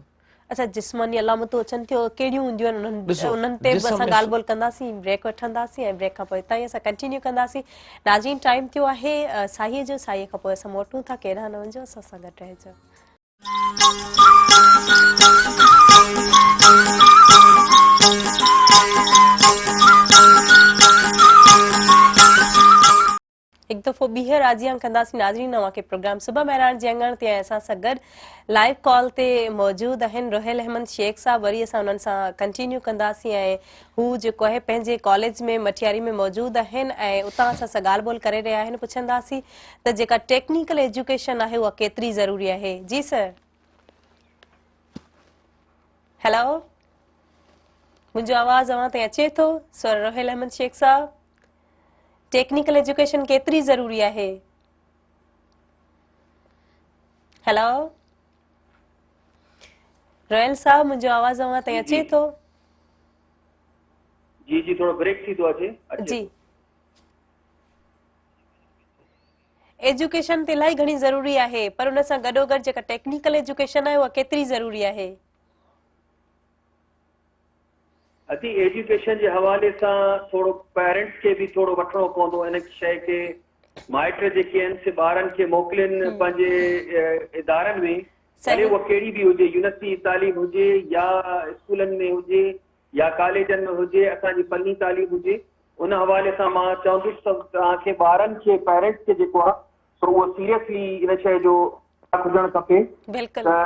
اڇا جسماني علامتون اچن ٿيون ڪهڙيون هونديون آهن انهن انهن تي به اسان ڳالهه ٻولهه ڪنداسين بريڪ وٺنداسين ۽ بريڪ کان پوء هتان ئي اسان ڪنٽينيو ڪنداسين ناظرين ٽائيم ٿيو آهي ساهيء جو ساهيء کان پوء اسان موٽون ٿا ڪيڏانهن نه وڃجو اسان سان گڏ رهجو. هڪ دفعو ٻيهر آجيان ڪنداسين ناظرين اوهان کي پروگرام صبح مهراڻ جي اڱڻ تي ۽ اسان سان گڏ لائيو ڪال تي موجود آهن روحيل احمد شيخ صاحب وري اسان انهن سان ڪنٽينيو ڪنداسين ۽ هو جيڪو آهي پنهنجي ڪاليج ۾ مٽياري ۾ موجود آهن ۽ اتان اسان سان ڳالهه ٻولهه ڪري رهيا آهن پڇنداسين ته جيڪا ٽيڪنيڪل ايجوڪيشن آهي اها ڪيتري ضروري آهي جي سر هيلو منهنجو آواز اوهان تائين اچي ٿو سر روحيل احمد شيخ صاحب ٽيڪنيڪل ايجوڪيشن ڪيتري ضروري آهي؟ هيلو روحيل صاحب منهنجو آواز اوهان تائين اچي ٿو؟ جي جي ٿورو بريڪ ٿي ٿو اچي. جي ايجوڪيشن ته الاهي گهڻي ضروري آهي پر ان سان گڏوگڏ جيڪا ٽيڪنيڪل ايجوڪيشن آهي اها ڪيتري ضروري آهي؟ ادي ايجوڪيشن جي حوالي سان ٿورو پيرنٽس کي به ٿورو وٺڻو پوندو ان شيء کي مائٽ جيڪي آهن سي ٻارن کي موڪلين پنهنجي ادارن ۾ ڀلي اها ڪهڙي به هجي يونيورسٽي جي تعليم هجي يا اسڪولن ۾ هجي يا ڪاليجن ۾ هجي اسان جي فني تعليم هجي ان حوالي سان مان چوندس ته توهان کي ٻارن کي پيرنٽس کي جيڪو آهي سو اهو سيريسلي ان شيء جو هجڻ کپي ته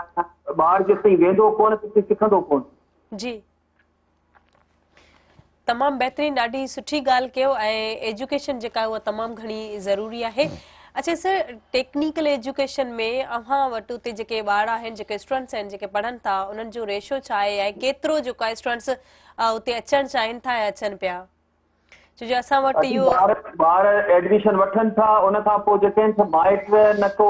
ٻار جيستائين ويندو ڪونه تيستائين سکندو ڪونه. جي تمام بهترين ڏاڍي سٺي ڳالهه ڪيو ۽ ايجوڪيشن جيڪا آهي اها تمام گهڻي ضروري آهي اڇا سر ٽيڪنيڪل ايجوڪيشن ۾ اوهان وٽ اتي جيڪي ٻار آهن جيڪي اسٽوڊنٽس آهن جيڪي پڙهن ٿا انهن جو ريشو ڇا آهي ۽ ڪيترو جيڪو آهي اسٽوڊنٽس اتي اچڻ چاهين ٿا ۽ اچن پيا ڇو جو اسان وٽ ادي اهو. ٻار ٻار ايڊميشن وٺن ٿا ان کان پوء جيڪي آهن سي مائٽ نه ڪو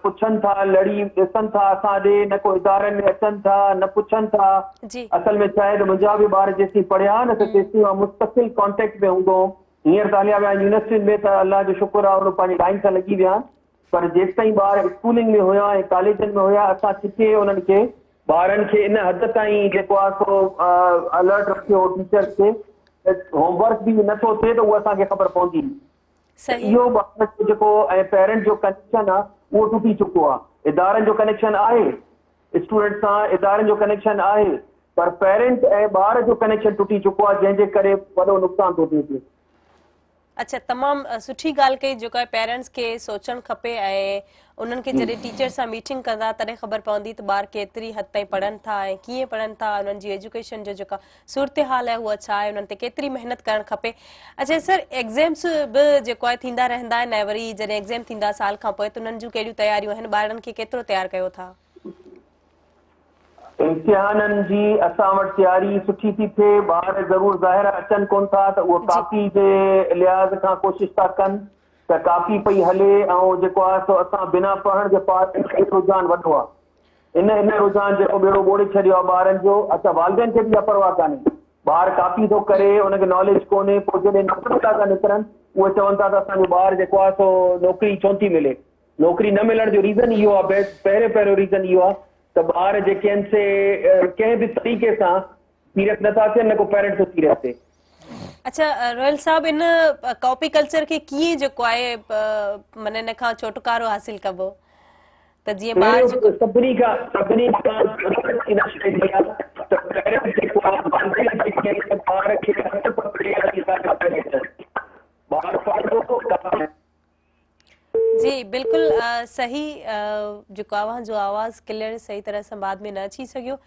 پڇن ٿا لڙي ڏسن ٿا اسان ڏي نه ڪو ادارن ۾ اچن ٿا نه پڇن ٿا جي. اصل ۾ ڇا آهي ته منهنجا به ٻار جيسين پڙهيا نه ته تيسين مان مستقل ڪانٽيڪٽ ۾ هوندو هوم هينئر ته هليا ويا آهن يونيورسٽين ۾ ته الله جو شڪر آهي اهي پنهنجي لائين سان لڳي ويا آهن پر جيستائين ٻار اسڪولنگ ۾ هيا ۽ ڪاليجن ۾ هيا اسان ڇڪي انهن کي ٻارن کي ان حد تائين جيڪو آهي سو الرٽ رکيو هو ٽيچرس کي ته هوم ورڪ به نه ٿو ٿئي ته اهو اسان کي خبر پوندي. ته اهو ٻار جو جيڪو ۽ پيرنٽ جو ڪنيڪشن آهي اهو ٽٽي چڪو آهي. ادارن جو ڪنيڪشن آهي اسٽوڊنٽ سان ادارن جو ڪنيڪشن آهي پر پيرنٽ ۽ ٻار جو ڪنيڪشن ٽٽي چڪو آهي جنهن جي ڪري وڏو نقصان ٿو ٿئي پيو. اڇا تمام سٺي ڳالهه ڪئي جيڪو آهي پيرنٽس کي سوچڻ کپي ۽ انهن کي جڏهن ٽيچر سان ميٽنگ ڪندا تڏهن خبر پوندي ته ٻار ڪيتري حد تائين پڙهن ٿا ۽ ڪيئن پڙهن ٿا انهن جي ايجوڪيشن جو جيڪا صورتحال آهي اها ڇا آهي انهن تي ڪيتري محنت ڪرڻ کپي اڇا سر ايگزيمس به جيڪو آهي ٿيندا رهندا آهن ۽ وري جڏهن ايگزيم ٿيندا سال کان پوء ته انهن جون ڪهڙيون تياريون آهن ٻارڙن کي ڪيترو تيار ڪيو ٿا؟ امتحانن جي اسان وٽ تياري سٺي ٿي ٿئي، ٻار ضرور ظاهر اچن ڪونه ٿا ته اهو ڪاپي جي لحاظ کان ڪوشش ٿا ڪن ته ڪاپي پئي هلي ۽ جيڪو آهي سو اسان بنا پڙهڻ جي پاس ٿيڻ جو رجحان وڏو آهي ان ان رجحان جيڪو ٻيڙو ٻوڙي ڇڏيو آهي ٻارن جو اڇا والدين کي به اها پرواهه ڪانهي ٻار ڪاپي ٿو ڪري ان کي ناليج ڪونهي پوء جڏهن نوڪري لاء ٿا نڪرن اهي چون ٿا ته اسان جو ٻار جيڪو آهي سو نوڪري ڇونه ٿي ملي نوڪري نه ملڻ جو ريزن اهو آهي پهريون پهريون ريزن اهو آهي ته ٻار جيڪي آهن سي ڪنهن به طريقي سان سيريس نه ٿا ٿين نه ڪو پيرنٽ ٿو سيريس ٿئي. اڇا روحيل صاحب ان ڪاپي ڪلچر کي ڪيئن جيڪو آهي معنيٰ ان کان ڇوٽڪارو حاصل ڪبو ته جيئن ٻار جيڪو سڀني کان سڀني کان ضرورت ان شيء جي آهي ته پيرنٽ جيڪو آهي والدين جيڪي آهن ٻار کي هٿ پڪڙي ٻار پڙهندو ڪاپي جي بلڪل صحيح جيڪو اوهان جو آواز ڪليئر صحيح طرح سان بعد ۾ نه اچي سگهيو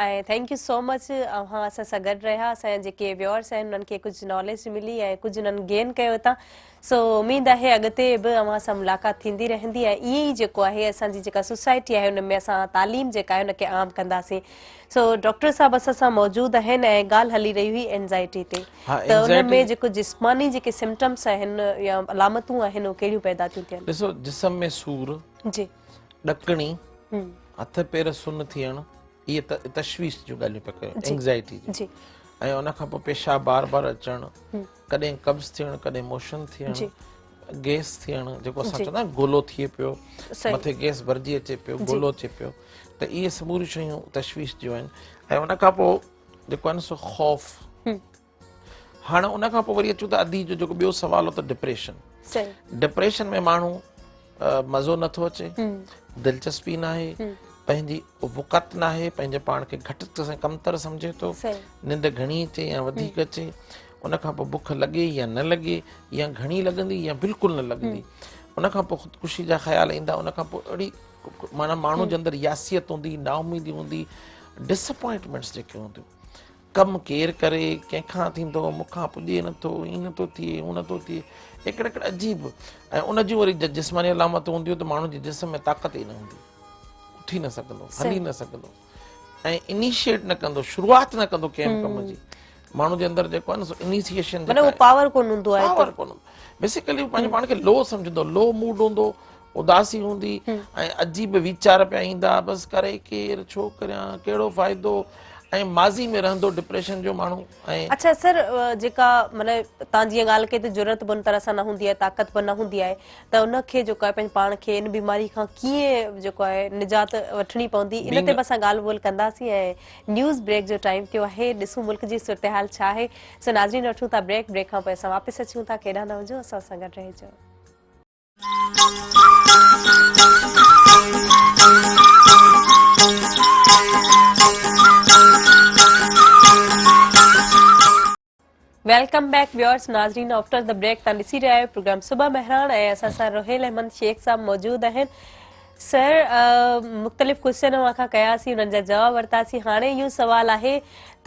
۽ thank you سو مچ اوهان اسان سان گڏ رهيا اسان جا جيڪي ويورس آهن انهن کي ڪجهه ناليج ملي ۽ ڪجهه انهن گين ڪيو هتان سو اميد آهي اڳتي به اوهان سان ملاقات ٿيندي رهندي ۽ ائين ئي جيڪو آهي اسان جي جيڪا سوسائٽي آهي ان ۾ اسان تعليم جيڪا آهي ان کي عام ڪنداسين سو ڊاڪٽر صاحب اسان سان موجود آهن ۽ ڳالهه هلي رهي هئي اينزائٽي تي ته ان ۾ جيڪو جسماني جيڪي سمپٽمس آهن يا علامتون آهن اهي ڪهڙيون پيدا ٿيون ٿين؟ ڏسو جسم ۾ سور، جي، ڏڪڻي، هٿ پير سن ٿيڻ، اهي تشويش جون ڳالهيون پيا ڪيون، اينزائٽي جون، ۽ ان کان پوء پيشاب بار بار اچڻ، ڪڏهن قبض ٿيڻ، ڪڏهن موشن ٿيڻ، گيس ٿيڻ، جيڪو اسان چوندا آهيون گولو ٿئي پيو، مٿي گيس ڀرجي اچي پيو، گولو اچي پيو، ته اهي سموريون شيون تشويش جون آهن ۽ ان کان پوء جيڪو آهي نه سو خوف. هاڻ ان کان پوء وري اچون ته ادي جو جيڪو ٻيو سوال هو ته ڊپريشن. ڊپريشن ۾ ماڻهو مزو نٿو اچي، دلچسپي ناهي، پنهنجي وقعت ناهي، پنهنجي پاڻ کي گهٽ ڪمتر سمجهي ٿو، ننڊ گهڻي اچي يا وڌيڪ اچي، ان کان پوء بک لڳي يا نه لڳي يا گهڻي لڳندي يا بلڪل نه لڳندي، ان کان پوء خودڪشي جا خيال ايندا، ان کان پوء اهڙي معنيٰ ماڻهو جي اندر ياسيت هوندي، نااميدي هوندي، ڊسپوائنٽمينٽس جيڪي هونديون، ڪم ڪير ڪري، ڪنهن کان ٿيندو، مون کان پڄي نٿو، ائين نٿو ٿئي، هون نٿو ٿئي، هڪڙا هڪڙا عجيب ۽ ان جون وري جسماني علامتون هونديون ته ماڻهو جي جسم ۾ طاقت ئي نه هوندي، اٿي نه سگهندو، هلي نه سگهندو ۽ انيشيئيٽ نه ڪندو، شروعات نه ڪندو ڪنهن به ڪم جي. ماڻهو جي اندر جيڪو آهي نه سو انيشيئيشن معنيٰ اهو پاور ڪونه هوندو آهي پاور ڪونه هوندو. بيسيڪلي هو پنهنجي پاڻ کي لو سمجهندو، لو موڊ هوندو، اداسي هوندي ۽ عجيب ويچار پيا ايندا، بس ڪري ڪير، ڇو ڪريان، ڪهڙو فائدو ۽ ماضي ۾ رهندو ڊپريشن جو ماڻهو ۽. اڇا سر جيڪا معنيٰ توهان جيئن ڳالهه ڪئي ته جرئت به ان طرح سان نه هوندي آهي طاقت به نه هوندي آهي ته ان کي جيڪو آهي پنهنجي پاڻ کي ان بيماري کان ڪيئن جيڪو آهي نجات وٺڻي پوندي ان تي به اسان ڳالهه ٻولهه ڪنداسين ۽ نيوز بريڪ جو ٽائيم ٿيو آهي ڏسون ملڪ جي صورتحال ڇا آهي سو ناظرين وٺون ٿا بريڪ بريڪ کان پوء اسان واپس اچون ٿا ڪيڏانهن نه وڃجو اسان سان گڏ رهجو. Welcome back viewers ناظرين آفٽر the break توهان ڏسي رهيا آهيو پروگرام صبح مهراڻ ۽ اسان سان روحيل احمد شيخ صاحب موجود آهن سر مختلف ڪوئسچن اوهان کان ڪياسين انهن جا جواب ورتاسين هاڻي اهو سوال آهي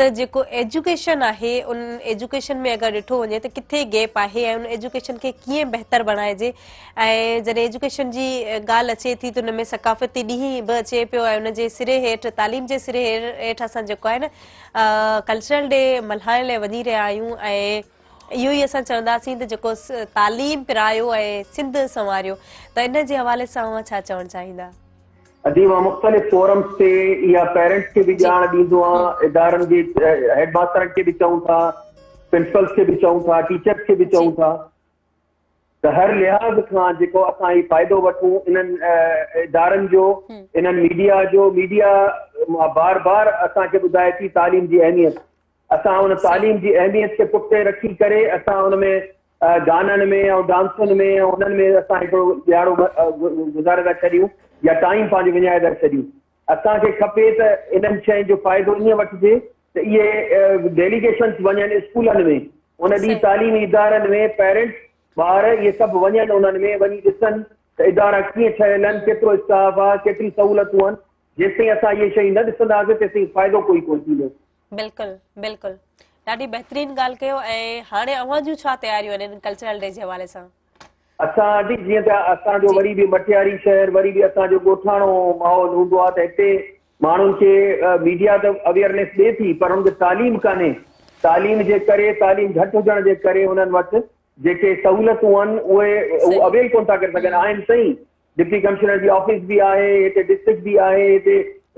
ته جيڪو ايجوڪيشن آهي ان ايجوڪيشن ۾ اگر ڏٺو وڃي ته ڪٿي گيپ آهي ۽ ان ايجوڪيشن کي ڪيئن بهتر بڻائجي ۽ جڏهن ايجوڪيشن جي ڳالهه اچي ٿي ته ان ۾ ثقافتي ڏينهن به اچي پيو ۽ ان جي سري هيٺ تعليم جي سري هيٺ اسان جيڪو آهي نه ڪلچرل ڊي ملهائڻ لاء وڃي رهيا آهيون ۽ اهو ئي اسان چونداسين ته جيڪو تعليم پرايو ۽ سنڌ سنواريو ته ان جي حوالي سان اوهان ڇا چوڻ چاهيندا؟ ادي مان مختلف فورمز تي اها پيرنٽس کي به ڄاڻ ڏيندو آهيان، ادارن جي هيڊ ماسترن کي به چئون ٿا، پرنسپلز کي به چئون ٿا، ٽيچرز کي به چئون ٿا. ته هر لحاظ کان جيڪو اسان هي فائدو وٺون انهن ادارن جو انهن ميڊيا جو ميڊيا بار بار اسان کي ٻڌائي ٿي تعليم جي اهميت اسان ان تعليم جي اهميت کي پٺتي رکي ڪري اسان ان ۾ گانن ۾ ۽ ڊانسن ۾ ۽ انهن ۾ اسان هڪڙو ڏيهاڙو گذاري ٿا ڇڏيون يا ٽائيم پنهنجو وڃائي ٿا ڇڏيون اسان کي کپي ته انهن شين جو فائدو ائين وٺجي ته اهي ڊيليگيشنز وڃن اسڪولن ۾ ان ڏينهن تعليمي ادارن ۾ پيرنٽس ٻار اهي سڀ وڃن انهن ۾ وڃي ڏسن ته ادارا ڪيئن ٺهيل آهن ڪيترو اسٽاف آهي ڪيتريون سهولتون آهن جيستائين اسان اهي شيون نه ڏسنداسين تيستائين فائدو ڪوئي ڪونه ٿيندو. بلڪل بلڪل ڏاڍي بهترين ڳالهه ڪيو ۽ هاڻي اوهان جون ڇا تياريون آهن ان ڪلچرل ڊي جي حوالي سان؟ اسان آنٽي جيئن ته اسان جو وري به مٽياري شهر وري به اسان جو ڳوٺاڻو ماحول هوندو آهي ته هتي ماڻهن کي ميڊيا ته اويئرنيس ڏي ٿي پر انهن کي تعليم ڪانهي تعليم جي ڪري تعليم گهٽ هجڻ جي ڪري انهن وٽ جيڪي سهولتون آهن اهي هو اويل ڪونه ٿا ڪري سگهن آهن صحيح ڊپٽي ڪمشنر جي آفيس به آهي هتي ڊسٽرڪٽ به آهي هتي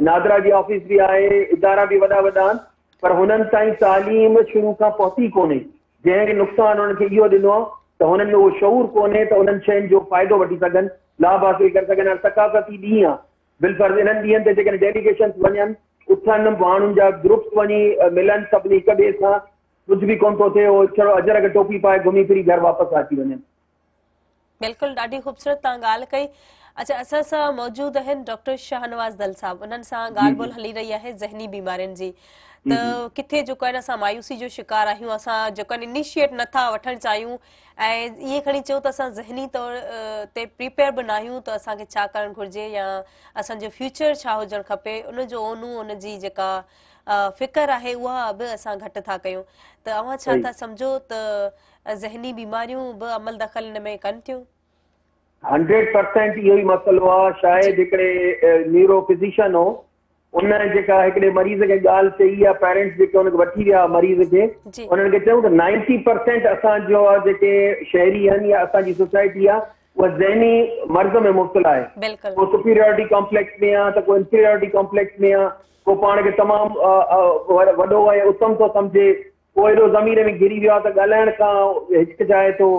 نادرا جي آفيس به آهي ادارا به وڏا وڏا آهن پر هنن تائين تعليم شروع کان پهتي ڪونهي جنهن کي نقصان انهن کي اهو ڏنو آهي ته هنن ۾ اهو شعور ڪونهي ته انهن شين جو فائدو وٺي سگهن، لاڀ حاصل ڪري سگهن. هاڻي ثقافتي ڏينهن آهي، بالفرض انهن ڏينهن تي جيڪڏهن ڊيليگيشنز وڃن، اٿن، ماڻهن جا گروپس وڃي ملن سڀني هڪ ٻئي سان، ڪجهه به ڪونه ٿو ٿئي، اهو ڇڙو اجرڪ ٽوپي پائي گهمي ڦري گهر واپس ٿا اچي وڃن. بلڪل ڏاڍي خوبصورت توهان ڳالهه ڪئي. اڇا اسان سان موجود آهن ڊاڪٽر شاهنواز دل صاحب انهن سان ڳالهه ٻولهه هلي رهي آهي ذهني بيمارين جي ته ڪٿي جيڪو آهي اسان مايوسي جو شڪار آهيون اسان جيڪو آهي انيشيٽ نٿا وٺڻ چاهيون ۽ ائين کڻي چئون ته اسان ذهني طور تي پريپيئر به ناهيون ته اسان کي ڇا ڪرڻ گهرجي يا اسان جو فيوچر ڇا هجڻ کپي ان جو اونو ان جي جيڪا فڪر آهي اها به اسان گهٽ ٿا ڪيون ته اوهان ڇا ٿا سمجهو ته ذهني بيماريون به عمل دخل ان ۾ ڪن ٿيون؟ هنڊريڊ پرسينٽ اهو ئي مسئلو آ شايد هڪڙي نيورو فزيشن هو ان جيڪا هڪڙي مريض کي ڳالهه چئي يا پيرنٽس جيڪي ان کي وٺي ويا مريض کي انهن کي چيو ته نائنٽي پرسينٽ اسان جو جيڪي شهري آهن يا اسان جي سوسائٽي آ اها ذهني مرض ۾ مبتلا آهي ڪو سپيريارٽي ڪامپليڪس ۾ آ ته ڪو انفيريارٽي ڪامپليڪس ۾ آ ڪو پاڻ کي تمام وڏو ۽ اتم ٿو سمجهي ڪو ايڏو ضمير ۾ گهري ويو آهي ته ڳالهائڻ کان هچڪچائي ٿو،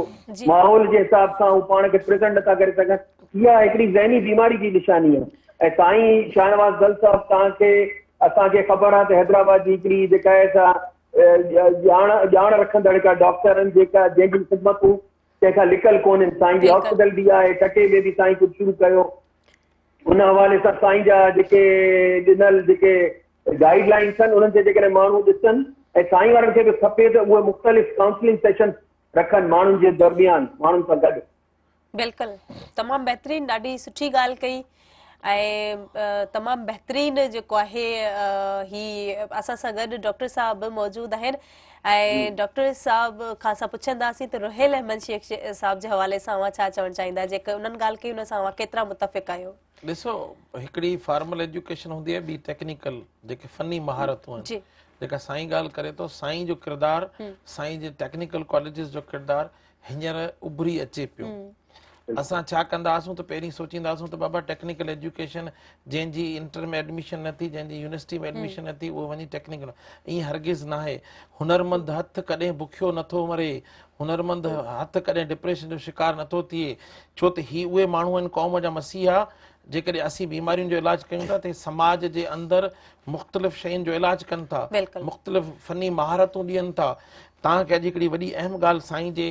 ماحول جي حساب سان هو پاڻ کي پريزنٽ نٿا ڪري سگهن، اها هڪڙي ذهني بيماري جي نشاني آهي ۽ سائين شاهنواز گل صاحب توهان کي اسان کي خبر آهي ته حيدرآباد جي هڪڙي جيڪا آهي سا ڄاڻ ڄاڻ رکندڙ هڪ ڊاڪٽر آهن جيڪا جنهن جون خدمتون ڪنهن کان لڪل ڪونهن سائين جي هاسپيٽل به آهي ٺٽي ۾ به سائين ڪجهه شروع ڪيو ان حوالي سان سائين جا جيڪي ڏنل جيڪي گائيڊ لائنس آهن انهن کي جيڪڏهن ماڻهو ڏسن ۽ سائين وارن کي به کپي ته اهي مختلف ڪائونسلنگ سيشنز رکن ماڻهن جي درميان ماڻهن سان گڏ. بلڪل تمام بهترين ڏاڍي سٺي ڳالهه ڪئي ۽ تمام بهترين جيڪو آهي هي اسان سان گڏ ڊاڪٽر صاحب به موجود آهن ۽ ڊاڪٽر صاحب کان اسان پڇنداسين ته روحيل احمد شيخ صاحب جي حوالي سان اوهان ڇا چوڻ چاهيندا جيڪا انهن ڳالهه ڪئي ان سان اوهان ڪيترا متفق آهيو؟ ڏسو هڪڙي فارمل ايجوڪيشن هوندي آهي ٻي ٽيڪنيڪل جيڪي فني مهارتون آهن جيڪا سائين ڳالهه ڪري ٿو سائين جو ڪردار سائين جي ٽيڪنيڪل ڪاليجز جو ڪردار هينئر اڀري اچي پيو. اسان ڇا ڪندا هئاسون ته پهرين سوچيندا هئاسون ته بابا ٽيڪنيڪل ايجوڪيشن جنهن جي انٽر ۾ ايڊميشن نه ٿي جنهن جي يونيورسٽي ۾ ايڊميشن نه ٿي اهو وڃي ٽيڪنيڪل ائين هرگز ناهي هنرمند هٿ ڪڏهن بکيو نٿو مري هنرمند هٿ ڪڏهن ڊپريشن جو شڪار نٿو ٿئي ڇو ته هي اهي ماڻهو آهن قوم جا مسيحا جيڪڏهن اسين بيمارين جو علاج ڪيون ٿا ته سماج جي اندر مختلف شين جو علاج ڪن ٿا مختلف فني مهارتون ڏين ٿا توهان کي اڄ هڪڙي وڏي اهم ڳالهه سائين جي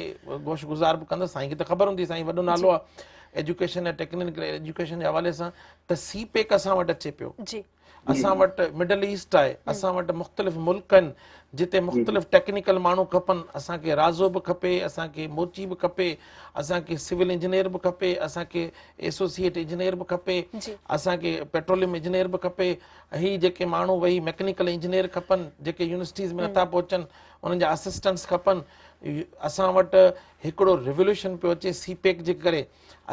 گوش گذار به ڪندس سائين کي ته خبر هوندي سائين وڏو نالو آهي ايجوڪيشن ۽ ٽيڪنيڪل ايجوڪيشن جي حوالي سان ته سي پيڪ اسان وٽ اچي پيو جي اسان وٽ مڊل ايسٽ آهي اسان وٽ مختلف ملڪ آهن جتي مختلف ٽيڪنيڪل ماڻهو کپن اسان کي رازو به کپي اسان کي موچي به کپي اسان کي سول انجنيئر به کپي اسان کي ايسوسيئيٽ انجنيئر به کپي اسان کي پيٽروليم انجنيئر به کپي هي جيڪي ماڻهو ويهي ميڪنيڪل انجنيئر کپن جيڪي يونيورسٽيز ۾ نٿا پهچن انهن جا اسسٽنٽس کپن اسان وٽ هڪڙو ريولوشن پيو اچي سي پيڪ جي ڪري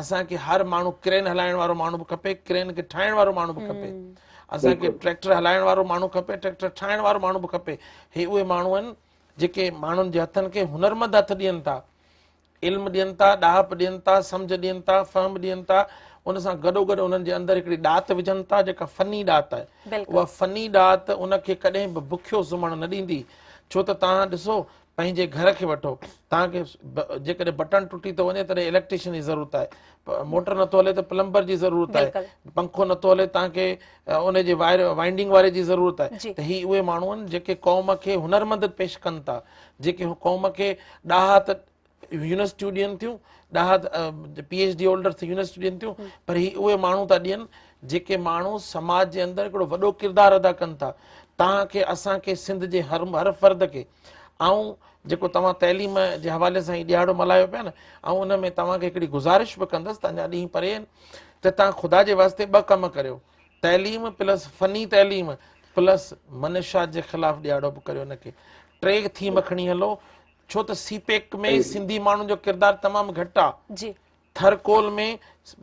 اسان کي هر ماڻهو ڪرين هلائڻ وارو ماڻهو به کپي ڪرين کي ٺاهڻ وارو ماڻهو به کپي اسان کي ٽريڪٽر هلائڻ وارو ماڻهو کپي ٽريڪٽر ٺاهڻ وارو ماڻهو به کپي هي اهي ماڻهو آهن جيڪي ماڻهن جي هٿن کي هنرمند هٿ ڏين ٿا علم ڏين ٿا، ڏاهپ ڏين ٿا، سمجهه ڏين ٿا، فهم ڏين ٿا، ان سان گڏوگڏ انهن جي اندر هڪڙي ڏات وجهن ٿا جيڪا فني ڏات آهي. اها فني ڏات ان کي ڪڏهن به بکيو سمهڻ نه ڏيندي. ڇو ته توهان ڏسو پنهنجي گهر کي وٺو، توهان کي جيڪڏهن بٽڻ ٽٽي ٿو وڃي تڏهن اليڪٽريشن جي ضرورت آهي، موٽر نٿو هلي ته پلمبر جي ضرورت آهي، پنکو نٿو هلي توهان کي ان جي وائر وائنڊنگ واري جي ضرورت آهي ته هي اهي ماڻهو آهن جيڪي قوم کي هنرمند پيش ڪن ٿا، جيڪي قوم کي ڏاها ته يونيورسٽيون ڏين ٿيون، ڏاها پي ايڇ ڊي هولڊرس يونيورسٽيون ڏين ٿيون، پر هي اهي ماڻهو ٿا ڏين جيڪي ماڻهو سماج جي اندر هڪڙو وڏو ڪردار ادا ڪن ٿا. توهان کي اسان کي سنڌ جي هر هر فرد کي آئون جيڪو توهان تعليم جي حوالي سان هي ڏهاڙو ملهايو پيا نه، آئون ان ۾ توهان کي هڪڙي گذارش به ڪندس ته اڃا ڏينهن پري آهن ته توهان خدا جي واسطي ٻه ڪم ڪريو، تعليم پلس فني تعليم پلس منشيات جي خلاف ڏهاڙو به ڪريو، ان کي ٽي ٿيم کڻي هلو، ڇو ته سي پيڪ ۾ سنڌي ماڻهن جو ڪردار تمام گهٽ آ. جي. ٿر ڪول ۾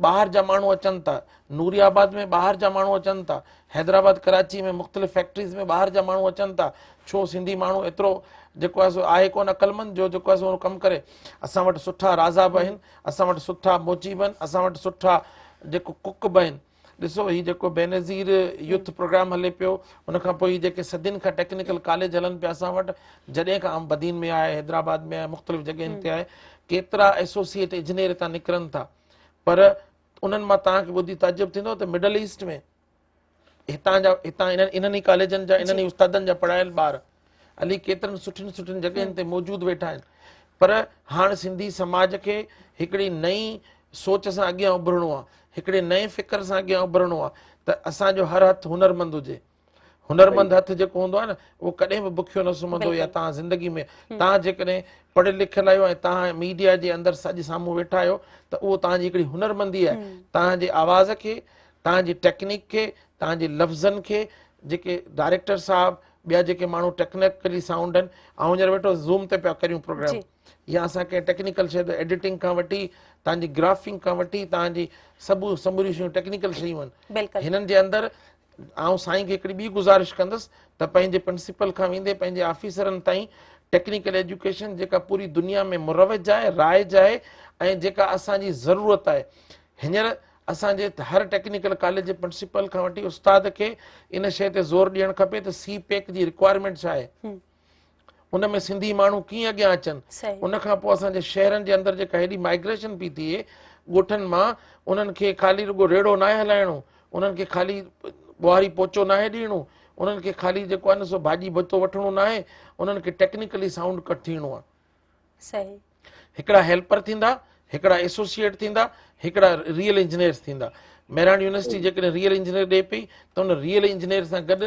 ٻاهر جا ماڻهو اچن ٿا، نوري آباد ۾ ٻاهر جا ماڻهو اچن ٿا، حيدرآباد ڪراچي ۾ مختلف فيڪٽريز ۾ ٻاهر جا ماڻهو اچن ٿا، ڇو سنڌي ماڻهو ايترو جيڪو آهي سو آهي ڪونه عقلمند جو جيڪو آهي سو ڪم ڪري. اسان وٽ سٺا رازا به آهن، اسان وٽ سٺا موچي به آهن، اسان وٽ سٺا جيڪو ڪڪ به آهن. ڏسو هي جيڪو بينظير يوٿ پروگرام هلي پيو، ان کان پوء هي جيڪي صدين کان ٽيڪنيڪل ڪاليج هلن پيا اسان وٽ، جڏهن کان بدين ۾ آهي، حيدرآباد ۾ آهي، مختلف جڳهين تي آهي، ڪيترا ايسوسيئيٽ انجنيئر هتان نڪرن ٿا، پر انهن مان توهان کي ٻڌي تعجب ٿيندو ته مڊل ايسٽ ۾ هتان جا هتان انهن انهن ئي ڪاليجن جا انهن ئي استادن جا پڙهايل ٻار علي ڪيترن سٺين سٺين جڳهين تي موجود ويٺا آهن. پر هاڻ سنڌي سماج کي هڪڙي نئين سوچ سان اڳيان اڀرڻو آهي، هڪڙي نئين فڪر سان اڳيان اڀرڻو آهي ته اسان جو هر هٿ هنرمند هجي. هنرمند هٿ جيڪو هوندو آهي نه اهو ڪڏهن به بکيو نه سمهندو. يا توهان زندگي ۾ توهان جيڪڏهن پڙهيل لکيل آهيو ۽ توهان ميڊيا جي اندر سڄ سامهون ويٺا آهيو ته اهو توهان جي هڪڙي هنرمندي آهي. توهان جي آواز کي، توهان جي ٽيڪنيڪ کي، توهان جي لفظن کي جيڪي ڊائريڪٽر صاحب ٻيا جيڪي ماڻهو ٽيڪنيڪلي سائونڊ آهن، آئون هينئر ويٺو زوم تي پيا ڪريون پروگرام يا اسان ڪنهن ٽيڪنيڪل شيء تي ايڊيٽنگ کان وٺي توهان جي گرافنگ کان وٺي توهان جي سڀ سموريون شيون ٽيڪنيڪل شيون آهن. هنن جي اندر آئون سائين کي هڪڙي ٻي گذارش ڪندس ته پنهنجي پرنسپل کان ويندي پنهنجي آفيسرن تائين ٽيڪنيڪل ايجوڪيشن جيڪا پوري دنيا ۾ مروج آهي، رائج آهي ۽ جيڪا اسان جي ضرورت آهي، هينئر اسان جي هر ٽيڪنيڪل ڪاليج جي پرنسپل کان وٺي استاد کي ان شيء تي زور ڏيڻ کپي ته سي پيڪ جي رڪوائرمينٽ ڇا آهي، ان ۾ سنڌي ماڻهو ڪيئن اڳيان اچن. ان کان پوء اسان جي شهرن جي اندر جيڪا هيڏي مائگريشن پئي ٿئي ڳوٺن مان، انهن کي خالي رڳو ريڙهو ناهي هلائڻو، انهن کي خالي ٻهاري پوچو ناهي ڏيڻو، انهن کي خالي جيڪو آهي نه سو ڀاڄي ڀتو وٺڻو ناهي، انهن کي ٽيڪنيڪلي سائونڊ ڪٽ ٿيڻو آهي. صحيح. هڪڙا هيلپر ٿيندا، هڪڙا ايسوسيئيٽ ٿيندا، هڪڙا ريئل انجنيئرز ٿيندا. مهراڻ يونيورسٽي جيڪڏهن ريئل انجنيئر ڏئي پئي ته ان ريئل انجنيئر سان گڏ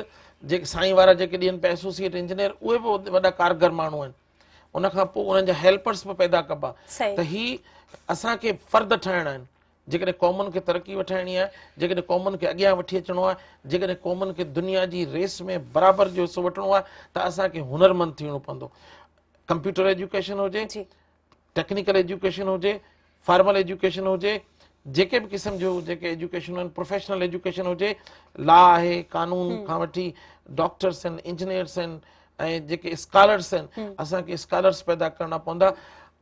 جيڪي سائين وارا جيڪي ڏين پيا ايسوسيئيٽ انجنيئر اهي به وڏا ڪارگر ماڻهو آهن. ان کان پوء انهن جا هيلپرس به پيدا ڪبا ته هي اسان کي فرد ٺاهڻا آهن. جيڪڏهن قومن کي ترقي وٺائڻي آهي، جيڪڏهن قومن کي اڳيان وٺي اچڻو آهي، جيڪڏهن قومن کي دنيا جي ريس ۾ برابر جو حصو وٺڻو آهي ته اسان کي هنرمند ٿيڻو پوندو. ڪمپيوٽر ايجوڪيشن هجي، ٽيڪنيڪل ايجوڪيشن هجي، فارمل ايجوڪيشن هجي، جيڪي به قسم جو جيڪي ايجوڪيشن آهن، پروفيشنل ايجوڪيشن هجي، لا آهي، قانون کان وٺي ڊاڪٽرس آهن، انجنيئرس آهن ۽ جيڪي اسڪالرس آهن، اسان کي اسڪالرس پيدا ڪرڻا پوندا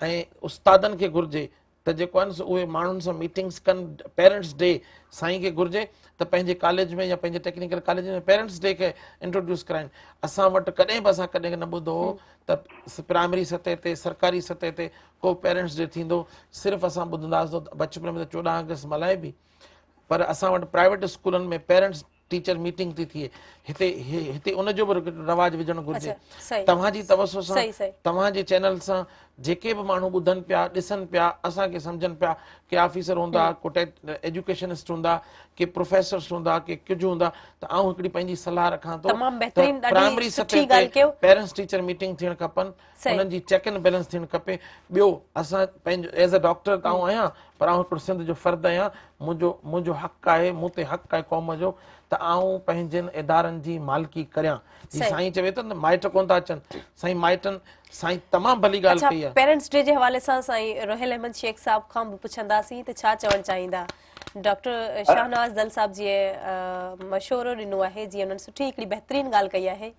۽ استادن کي گهرجي ته جيڪو آهن سو اهي ماڻهن سان ميٽنگس ڪن. پيرنٽس ڊي سائين کي گهرجي ته پنهنجي ڪاليج ۾ يا پنهنجي ٽيڪنيڪل ڪاليج ۾ پيرنٽس ڊي کي انٽروڊيوس ڪرائن. اسان وٽ ڪڏهن به اسان ڪڏهن نه ٻڌو هو ته پرائمري سطح تي سرڪاري سطح تي ڪو پيرنٽس ڊي ٿيندو. صرف اسان ٻڌندا هئاسين ته بچپن ۾ ته 14 آگسٽ ملهائبي، پر اسان وٽ پرائيويٽ اسڪولن ۾ پيرنٽس ٽيچر ميٽنگ ٿي ٿئي، هتي هتي ان جو به رواج وجهڻ گهرجي. توهان جي توسط سان توهان جي چينل سان جيڪي به ماڻهو ٻڌن پيا ڏسن پيا اسان کي سمجهن پيا، ڪي آفيسر هوندا، ڪو ايجوڪيشنسٽ هوندا، ڪي پروفيسرس هوندا، ڪي ڪجهه هوندا، ته آئون هڪڙي پنهنجي صلاح رکان ٿو ته پرائمري سطح تي پيرنٽس ٽيچر ميٽنگ ٿيڻ کپن، انهن جي چيڪ اينڊ بيلنس ٿيڻ کپي. ٻيو اسان پنهنجو ايز اي ڊاڪٽر ته آئون آهيان پر آئون هڪڙو سنڌ جو فرد آهيان، منهنجو حق آهي، مون تي حق آهي قوم جو ته آئون پنهنجن ادارن جي مالڪي ڪريان. جي سائين چوي ٿو نه مائٽ ڪونه ٿا اچن، سائين مائٽن سائين تمام ڀلي ڳالهه ڪئي آهي. پيرنٽس ڊي جي حوالي سان سائين روحيل احمد شيخ صاحب کان به پڇنداسين ته ڇا چوڻ چاهيندا. ڊاڪٽر شاهنواز دل صاحب جيئن مشورو ڏنو آهي، جيئن انهن سٺي هڪڙي بهترين ڳالهه ڪئي آهي.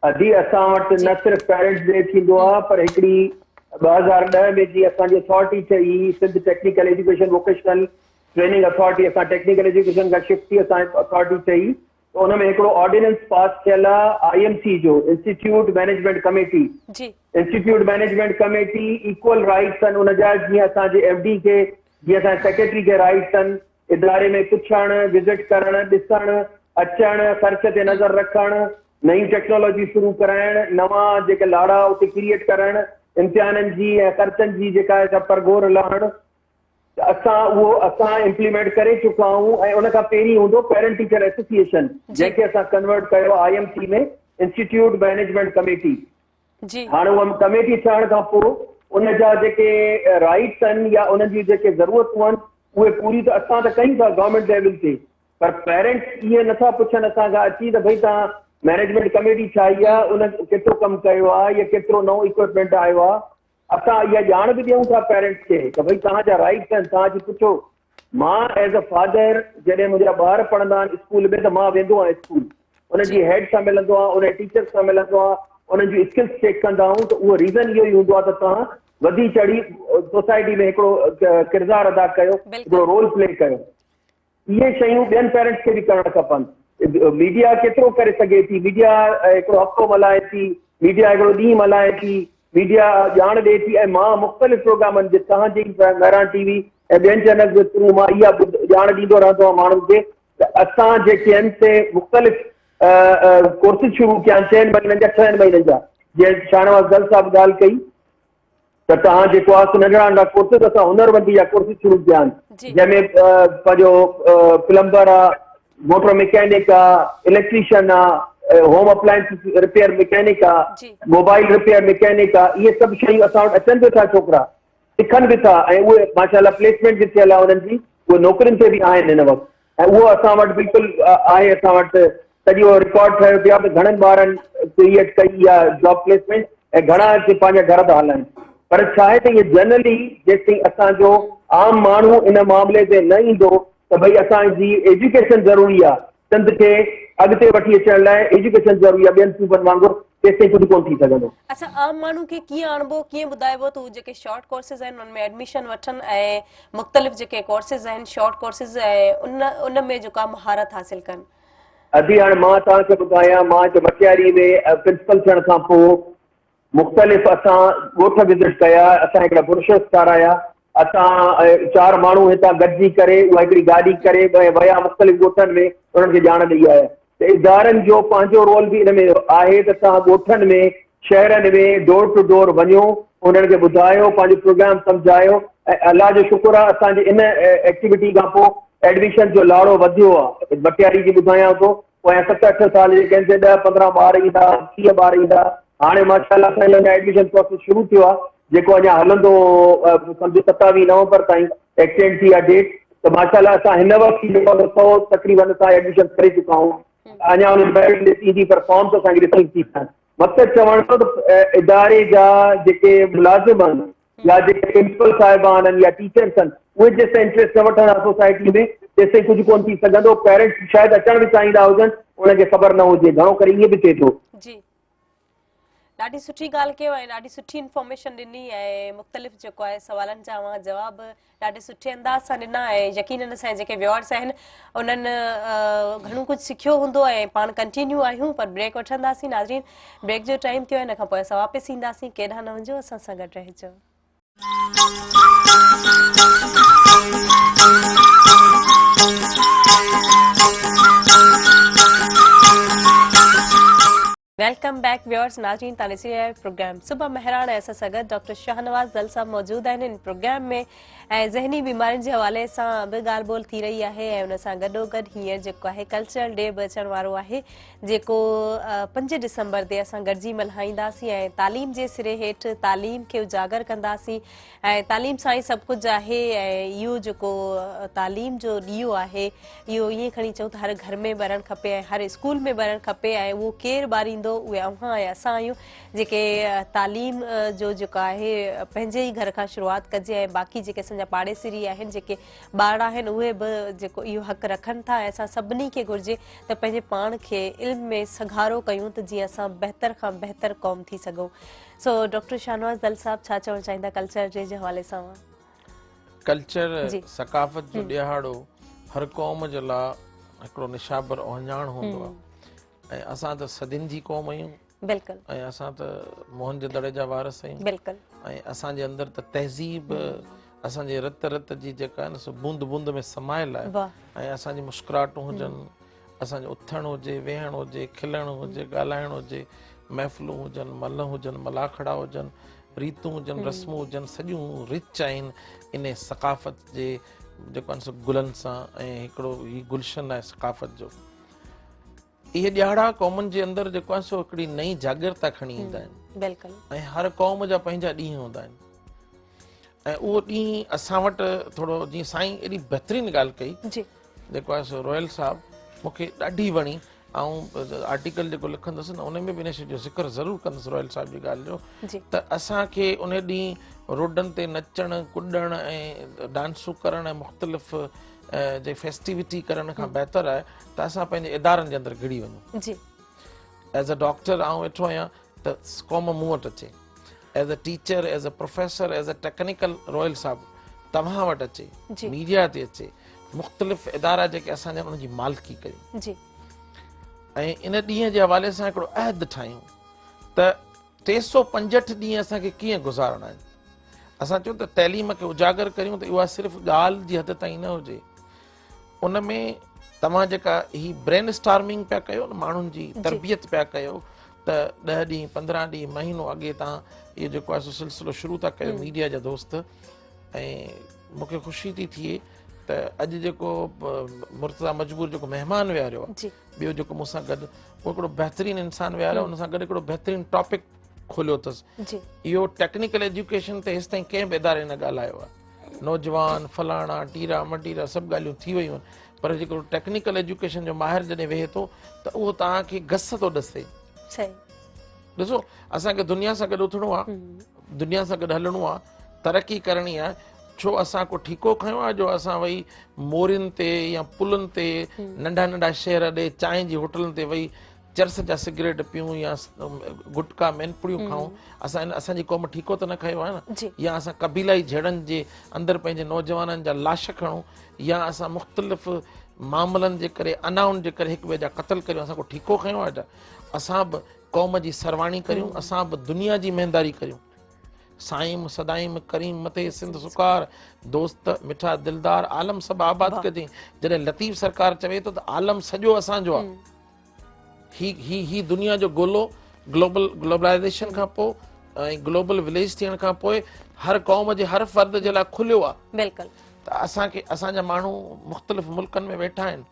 ادي اسان وٽ نه صرف پيرنٽس ڊي ٿيندو آ پر هڪڙي 2010 ۾ جي اسان جي اٿارٽي ٺهي Sindh technical education vocational training authority اسان ٽيڪنيڪل ايجوڪيشن کان شفٽ ٿي اسان اٿارٽي ٺهي ته ان ۾ هڪڙو آرڊيننس پاس ٿيل آ I M C جو انسٽيٽيوٽ مئنيجمينٽ ڪميٽي جي. Institute management committee equal rights آهن ان جا جيئن اسان جي ايف ڊي کي جيئن اسان جي سيڪريٽري کي رائيٽس آهن اداري ۾ پڇڻ وزٽ ڪرڻ ڏسڻ اچڻ خرچ تي نظر رکڻ نيون ٽيڪنالاجي شروع ڪرائڻ نوان جيڪي لاڙا اتي ڪريئيٽ ڪرڻ امتحانن جي ۽ خرچن جي جيڪا آهي سا پرگهور لهڻ ته اسان اهو اسان امپليمينٽ ڪري چڪا آهيون ۽ ان کان پهرين هوندو پيرنٽ ٽيچر ايسوسيئيشن جنهن کي اسان ڪنورٽ ڪيو I M C ۾ institute management committee هاڻ اها ڪميٽي ٺهڻ کان پوء ان جا جيڪي رائيٽس آهن يا انهن جون جيڪي ضرورتون آهن اهي پوريون ته اسان ته ڪيون ٿا گورنمينٽ ليول تي پر پيرنٽس اهي نٿا پڇن اسان کان اچي ته ڀئي توهان مئنيجمينٽ ڪميٽي ٺاهي آهي ان ڪيترو ڪم ڪيو آهي يا ڪيترو نئون اڪوپمينٽ آيو آهي اسان اها ڄاڻ به ڏيون ٿا پيرنٽس کي ته ڀئي توهان جا رائيٽس آهن توهان اچي پڇو. مان ايز ا فادر جڏهن منهنجا ٻار پڙهندا آهن اسڪول ۾ ته مان ويندو آهيان اسڪول انهن جي هيڊ سان ملندو آهيان انهن ٽيچرس سان ملندو آهيان انهن جون اسڪلس چيڪ ڪندا آهيون ته اهو ريزن اهو ئي هوندو آهي ته توهان وڌي چڙهي سوسائٽي ۾ هڪڙو ڪردار ادا ڪيو هڪڙو رول پلي ڪيو. اهي شيون ٻين پيرنٽس کي به ڪرڻ کپن. ميڊيا ڪيترو ڪري سگهي ٿي، ميڊيا هڪڙو هفتو ملهائي ٿي، ميڊيا هڪڙو ڏينهن ملهائي ٿي، ميڊيا ڄاڻ ڏئي ٿي ۽ مان مختلف پروگرامن جي توهان جي مهراڻ ٽي وي ۽ ٻين چينلز جي ٿرو مان اها ڄاڻ ڏيندو رهندو آهيان ماڻهن کي ته اسان جيڪي آهن سي مختلف ڪورسز شروع ڪيا آهن چئن مهينن جا ڇهن مهينن جا جيئن شاهنواز گل صاحب ڳالهه ڪئي ته توهان جيڪو آهي سو ننڍڙا ننڍڙا ڪورسز اسان هنرمندي جا ڪورسز شروع ڪيا آهن جنهن ۾ پنهنجو پلمبر آ موٽر مڪينڪ آ اليڪٽريشن آ هوم اپلائنس رپيئر مڪينڪ آ موبائل رپيئر مڪينڪ آ اهي سڀ شيون اسان وٽ اچن به ٿا ڇوڪرا سکن به ٿا ۽ اهي ماشاء الله پليسمينٽ به ٿيل آ انهن جي اهي نوڪرين تي به آهن هن وقت ۽ اهو اسان وٽ بلڪل آهي اسان وٽ سڄو رڪارڊ ٺهيو پيو آهي ته گهڻن ٻارن ڪريئيٽ ڪئي آهي جاب پليسمينٽ ۽ گهڻا اچي پنهنجا گهر ٿا هلائن پر ڇا آهي ته اهي جنرلي جيستائين اسان جو عام ماڻهو ان معاملي تي نه ايندو ته ڀئي اسان جي ايجوڪيشن ضروري آهي سنڌ کي اڳتي وٺي اچڻ لاء ايجوڪيشن ضروري آهي ٻين صوبن وانگر تيستائين ڪجهه ڪونه ٿي سگهندو. اڇا عام ماڻهو کي ڪيئن آڻبو ڪيئن ٻڌائبو ته هو جيڪي شارٽ ڪورسز آهن انهن ۾ ايڊميشن وٺن ۽ مختلف جيڪي ڪورسز آهن شارٽ ڪورسز ۽ ان ان ۾ جيڪا مهارت حاصل ڪن. ادي هاڻي مان توهان کي ٻڌايان مان هتي مٽياري ۾ پرنسپل ٿيڻ کان پوء مختلف اسان ڳوٺ وزٽ ڪيا اسان هڪڙا بروشرس ٺارايا اسان چار ماڻهو هتان گڏجي ڪري اها هڪڙي گاڏي ڪري ويا مختلف ڳوٺن ۾ انهن کي ڄاڻ ڏئي آيا ته ادارن جو پنهنجو رول به ان ۾ آهي ته توهان ڳوٺن ۾ شهرن ۾ ڊور ٽو ڊور وڃو انهن کي ٻڌايو پنهنجو پروگرام سمجهايو ۽ الله جو شڪر آهي اسان جي ان ايڪٽيوٽي کان پوء ايڊميشن جو لاڙو وڌيو آهي مٽياري جي ٻڌايان ٿو پويان ست اٺ سال جيڪي آهن سي ڏهه 15 ٻار ايندا 30 ٻار ايندا هاڻي ماشاء الله اسان جو اڃا ايڊميشن پروسيس شروع ٿيو آهي جيڪو اڃا هلندو سمجهو 27 نومبر تائين ايڪسٽينڊ ٿي آهي ڊيٽ ته ماشاء الله اسان هن وقت جيڪو آهي سو تقريبن اسان ايڊميشن ڪري چڪا آهيون اڃا ان جي ميرٽ لسٽ ايندي پر فارمس اسان کي رسيو ٿي پيا آهن مقصد چوڻ جو ته اداري جا جيڪي ملازم آهن يا جيڪي پرنسپل صاحبان آهن يا ٽيچرس آهن اهي جيستائين انٽريسٽ نه وٺندا سوسائٽي ۾ تيستائين ڪجهه ڪونه ٿي سگهندو پيرنٽس شايد اچڻ به چاهيندا هجن انهن کي خبر نه هجي گهڻو ڪري ائين به ٿئي ٿو. جي ڏاڍي سٺي ڳالهه ڪيو ۽ ڏاڍي سٺي انفارميشن ڏني ۽ مختلف جيڪو آهي سوالن جا اوهان جواب ڏاڍي سٺي انداز سان ڏنا ۽ يقينن اسان جا جيڪي ويورس آهن انهن گهڻو ڪجهه سکيو هوندو ۽ پاڻ ڪنٽينيو آهيون پر بريڪ وٺنداسين ناظرين بريڪ جو ٽائيم ٿيو آهي ان کان پوء اسان واپس اينداسين ڪيڏانهن نه وڃجو اسان سان گڏ رهجو. Welcome back viewers ناظرين توهان ڏسي رهيا آهيو پروگرام صبح مهراڻ ۽ اسان سان گڏ ڊاڪٽر شاهنواز دل صاحب موجود آهن ان پروگرام ۾ ۽ ذهني بيمارين جي حوالي سان به ڳالهه ٻولهه ٿي رهي آهي ۽ ان سان گڏو گڏ هينئر جيڪو آهي ڪلچرل ڊي به اچڻ وارو آهي جيڪو 5 ڊسمبر تي اسان گڏجي ملهائينداسين ۽ تعليم جي سري هيٺ تعليم کي اجاگر ڪنداسين ۽ تعليم سان ئي سڀ ڪجهه آهي ۽ اهو جيڪو تعليم جو ڏيئو آهي اهو ائين کڻي چئون ته هر گهر ۾ ٻرڻ کپي ۽ هر اسڪول ۾ ٻرڻ کپي ۽ اهو ڪير ٻاريندو اهي اوهان ۽ اسان آهيون جيڪي تعليم جو جيڪو آهي پنهنجي ئي گهر کان شروعات ڪجي ۽ باقي جيڪي اسان جا پاڙيسري آهن جيڪي ٻارڙا آهن اهي به جيڪو اهو حق رکن ٿا ۽ اسان سڀني کي گهرجي ته پنهنجي پاڻ کي علم ۾ سگهارو ڪيون ته جيئن اسان بهتر کان بهتر قوم ٿي سگهون. سو ڊاڪٽر شاهنواز دل صاحب ڇا چوڻ چاهيندا ڪلچر ڊي جي حوالي سان اوهان؟ ڪلچر ثقافت جو ڏهاڙو هر قوم جي لاء هڪڙو نشابر اهڃاڻ هوندو آهي ۽ اسان ته صدين جي قوم آهيون. بلڪل. ۽ اسان ته موهن جي دڙي جا وارث آهيون. بلڪل. ۽ اسان جي اندر ته تهذيب اسان جي رت رت جي جيڪا آهي نه سو بوند بوند ۾ سمايل آهي. ۽ اسان جي مسڪراهٽون هجن، اسان جو اٿڻ هجي، ويهڻ هجي، کلڻ هجي، ڳالهائڻ هجي، محفلون هجن، ملهه هجن، ملاکڙا هجن، ريتون هجن، رسمون هجن، سڄيون رچ آهن انهي ثقافت جي جيڪو آهي سو گلن سان ۽ هڪڙو هي گلشن آهي ثقافت جو. اهي ڏهاڙا قومن جي اندر جيڪو آهي سو هڪڙي نئين جاڳرتا کڻي ايندا آهن. بلڪل. ۽ هر قوم جا پنهنجا ڏينهن هوندا آهن ۽ اهو ڏينهن اسان وٽ ٿورو جيئن سائين ايڏي بهترين ڳالهه ڪئي. جي. جيڪو آهي سو روحيل صاحب مون کي ڏاڍي وڻي. آئون آرٽيڪل جيڪو لکندس نه ان ۾ به ان شيء جو ذڪر ضرور ڪندس روحيل صاحب جي ڳالهه جو. جي. ته اسان کي ان ڏينهن روڊن تي نچڻ ڪڏڻ ۽ ڊانسون ڪرڻ ۽ مختلف جي فيسٽيوٽي ڪرڻ کان بهتر آهي ته اسان پنهنجي ادارن جي اندر گهڙي وڃون. جي. ايز ا ڊاڪٽر آئون ويٺو آهيان ته قوم مون وٽ اچي. As a teacher, as a professor, as a technical Roheel صاحب توهان وٽ اچي. جي. ميڊيا تي اچي. مختلف ادارا جيڪي اسان جا انهن جي مالڪي ڪريون. جي. ۽ ان ڏينهن جي حوالي سان هڪڙو عهد ٺاهيون ته 365 ڏينهن اسان کي ڪيئن گذارڻا آهن. اسان چيو ته تعليم کي اجاگر ڪريون ته اها صرف ڳالهه جي حد تائين نه هجي. ان ۾ توهان جيڪا هي برين اسٽارمنگ پيا ڪيو نه ماڻهن جي تربيت پيا ڪيو ته 10 ڏينهن 15 ڏينهن مهينو اڳي توهان اهو جيڪو آهي سو سلسلو شروع ٿا ڪيو ميڊيا جا دوست ۽ مون کي خوشي ٿي ٿئي ته اڄ جيڪو مرتضيٰ مجبور جيڪو مهمان ويهاريو آهي ٻيو جيڪو مون سان گڏ اهو هڪڙو بهترين انسان ويهاريو ان سان گڏ هڪڙو بهترين ٽاپڪ کوليو اٿس. اهو ٽيڪنيڪل ايجوڪيشن تي هيستائين ڪنهن به اداري نه ڳالهايو آهي. نوجوان فلاڻا ٽيرا مٽيرا سڀ ڳالهيون ٿي ويون آهن پر جيڪو ٽيڪنيڪل ايجوڪيشن جو ماهر جڏهن ويهي ٿو ته اهو توهان کي گس ٿو ڏسي. ڏسو اسان کي دنيا سان گڏ اٿڻو آهي، دنيا سان گڏ هلڻو آهي، ترقي ڪرڻي آهي، ڇو اسان ڪو ٺيڪو کنيو آهي جو اسان وئي مورين تي يا پلن تي ننڍا ننڍا شهر ڏي چانهه جي هوٽلن تي وئي چرس جا سگريٽ پيون يا گٽڪا مينپڙيون کائون. اسان اسان جي قوم ٺيڪو ته نه کنيو آهي نه. يا اسان قبيلائي جهيڙن جي اندر پنهنجي نوجوانن جا لاش کڻون يا اسان مختلف معاملن جي ڪري انائن جي ڪري هڪ ٻئي جا قتل ڪريون. اسان ڪو ٺيڪو کنيو آهي ڇا؟ اسان به قوم جي سرواڻي ڪريون، اسان به دنيا جي مهنداري ڪريون. سائيم سدائيم ڪريم مٿي سنڌ سڪار، دوست مٺا دلدار عالم سڀ آباد ڪجين. جڏهن لطيف سرڪار چوي ٿو ته عالم سڄو اسان جو آهي. هي هي هي دنيا جو گولو گلوبل گلوبلائيزيشن کان پوء ۽ گلوبل وليج ٿيڻ کان پوء هر قوم جي هر فرد جي لاء کليو آهي. بلڪل. ته اسان کي اسان جا ماڻهو مختلف ملڪن ۾ ويٺا آهن.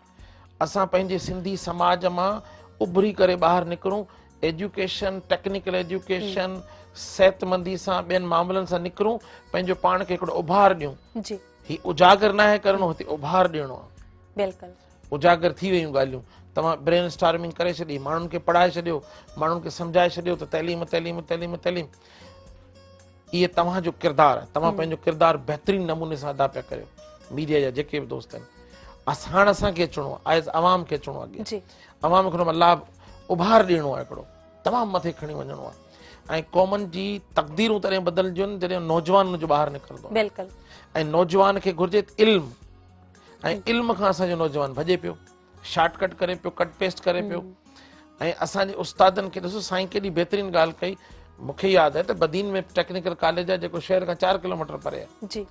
اسان پنهنجي سنڌي سماج مان اڀري ڪري ٻاهر نڪرون، ايجوڪيشن، ٽيڪنيڪل ايجوڪيشن، صحتمندي سان ٻين معاملن سان نڪرون، پنهنجو پاڻ کي هڪڙو اڀار ڏيون. جي. هي اجاگر ناهي ڪرڻو، هتي اڀار ڏيڻو آهي. بلڪل. اجاگر ٿي ويون ڳالهيون، توهان برين اسٽارمنگ ڪري ڇڏي، ماڻهن کي پڙهائي ڇڏيو، ماڻهن کي سمجهائي ڇڏيو ته تعليم تعليم تعليم تعليم. اهي توهان جو ڪردار آهي، توهان پنهنجو ڪردار بهترين نموني سان ادا پيا ڪريو. ميڊيا جا جيڪي به دوست آهن، هاڻ اسان کي اچڻو آهي، آئز عوام کي اچڻو آهي اڳيان. عوام کي هن لاڀ اڀار ڏيڻو آهي، هڪڙو تمام مٿي کڻي وڃڻو آهي. ۽ قومن جي تقديرون تڏهن بدلجن جڏهن نوجوان ان جو ٻاهر نڪرندو آهي. بلڪل. ۽ نوجوان کي گهرجي علم، ۽ علم کان اسان جو نوجوان ڀڄي پيو، شارٽ ڪٽ ڪري پيو، ڪٽ پيسٽ ڪري پيو. ۽ اسان جي استادن کي ڏسو، سائين ڪيڏي بهترين ڳالهه ڪئي. مون کي ياد آهي ته بدين ۾ ٽيڪنيڪل ڪاليج آهي جيڪو شهر کان 4 ڪلوميٽر پري آهي. جي.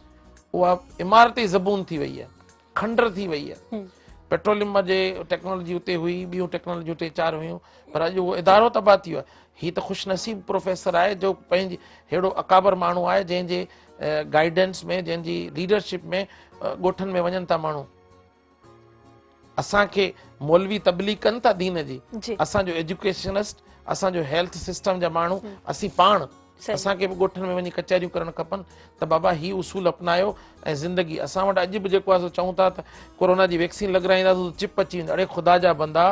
اها عمارت ئي زبون ٿي وئي آهي، کنڊر ٿي وئي آهي. پيٽروليم جي ٽيڪنالاجي اتي هئي، ٻيون ٽيڪنالاجيون 3-4 هيون، پر اڄ اهو ادارو تباهه ٿي ويو آهي. هي ته خوش نصيب پروفيسر آهي جو پنهنجي ههڙو اڪابر ماڻهو آهي جنهن جي گائيڊنس ۾، جنهن جي ليڊرشپ ۾ ڳوٺن ۾ وڃن ٿا ماڻهو. اسان کي مولوي تبليغ ڪن ٿا دين جي، اسان جو ايجوڪيشنسٽ، اسان جو هيلٿ سسٽم جا ماڻهو، اسين پاڻ اسان کي به ڳوٺن ۾ وڃي ڪچهريون ڪرڻ کپن ته بابا هي اصول اپنايو ۽ زندگي. اسان وٽ اڄ به جيڪو آهي سو چئون ٿا ته ڪورونا جي ويڪسين لڳرائينداسون ته چپ اچي ويندو. اڙي خدا جا بندا،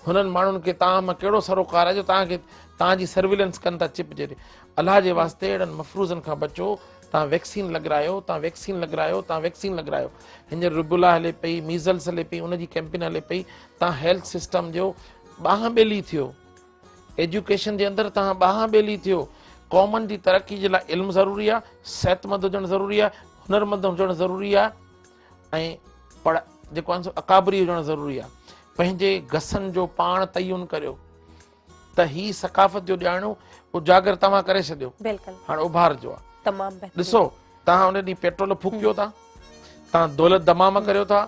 هنن ماڻهن کي توهان مان ڪهڙو سروڪار آهي جو توهان کي توهان جي سرويلنس ڪن ٿا چپ جي. الله جي واسطي اهڙن مفروضن کان بچو. توهان ويڪسين لڳرايو، توهان ويڪسين لڳرايو، توهان ويڪسين لڳرايو. هينئر ربولا هلي پئي، ميزلس هلي پئي، ان جي ڪيمپين هلي پئي. توهان هيلٿ سسٽم جو ٻانهن ٻيلي ٿيو، ايجوڪيشن جي اندر توهان ٻانهن ٻيلي ٿيو. قومن جي ترقي جي لاء علم ضروري آهي، صحتمند هجڻ ضروري آهي، هنرمند هجڻ ضروري آهي ۽ پڙ جيڪو آهي سو اڪابري هجڻ ضروري آهي. پنهنجي گسن جو پاڻ تعين ڪريو ته هي ثقافت جو ڏياڻو اجاگر توهان ڪري ڇڏيو بلڪل هاڻ اڀار جو آ تمام بهترين ڏسو توهان ان ڏينهن پيٽرول ڦوڪيو ٿا توهان دولت دمام ڪريو ٿا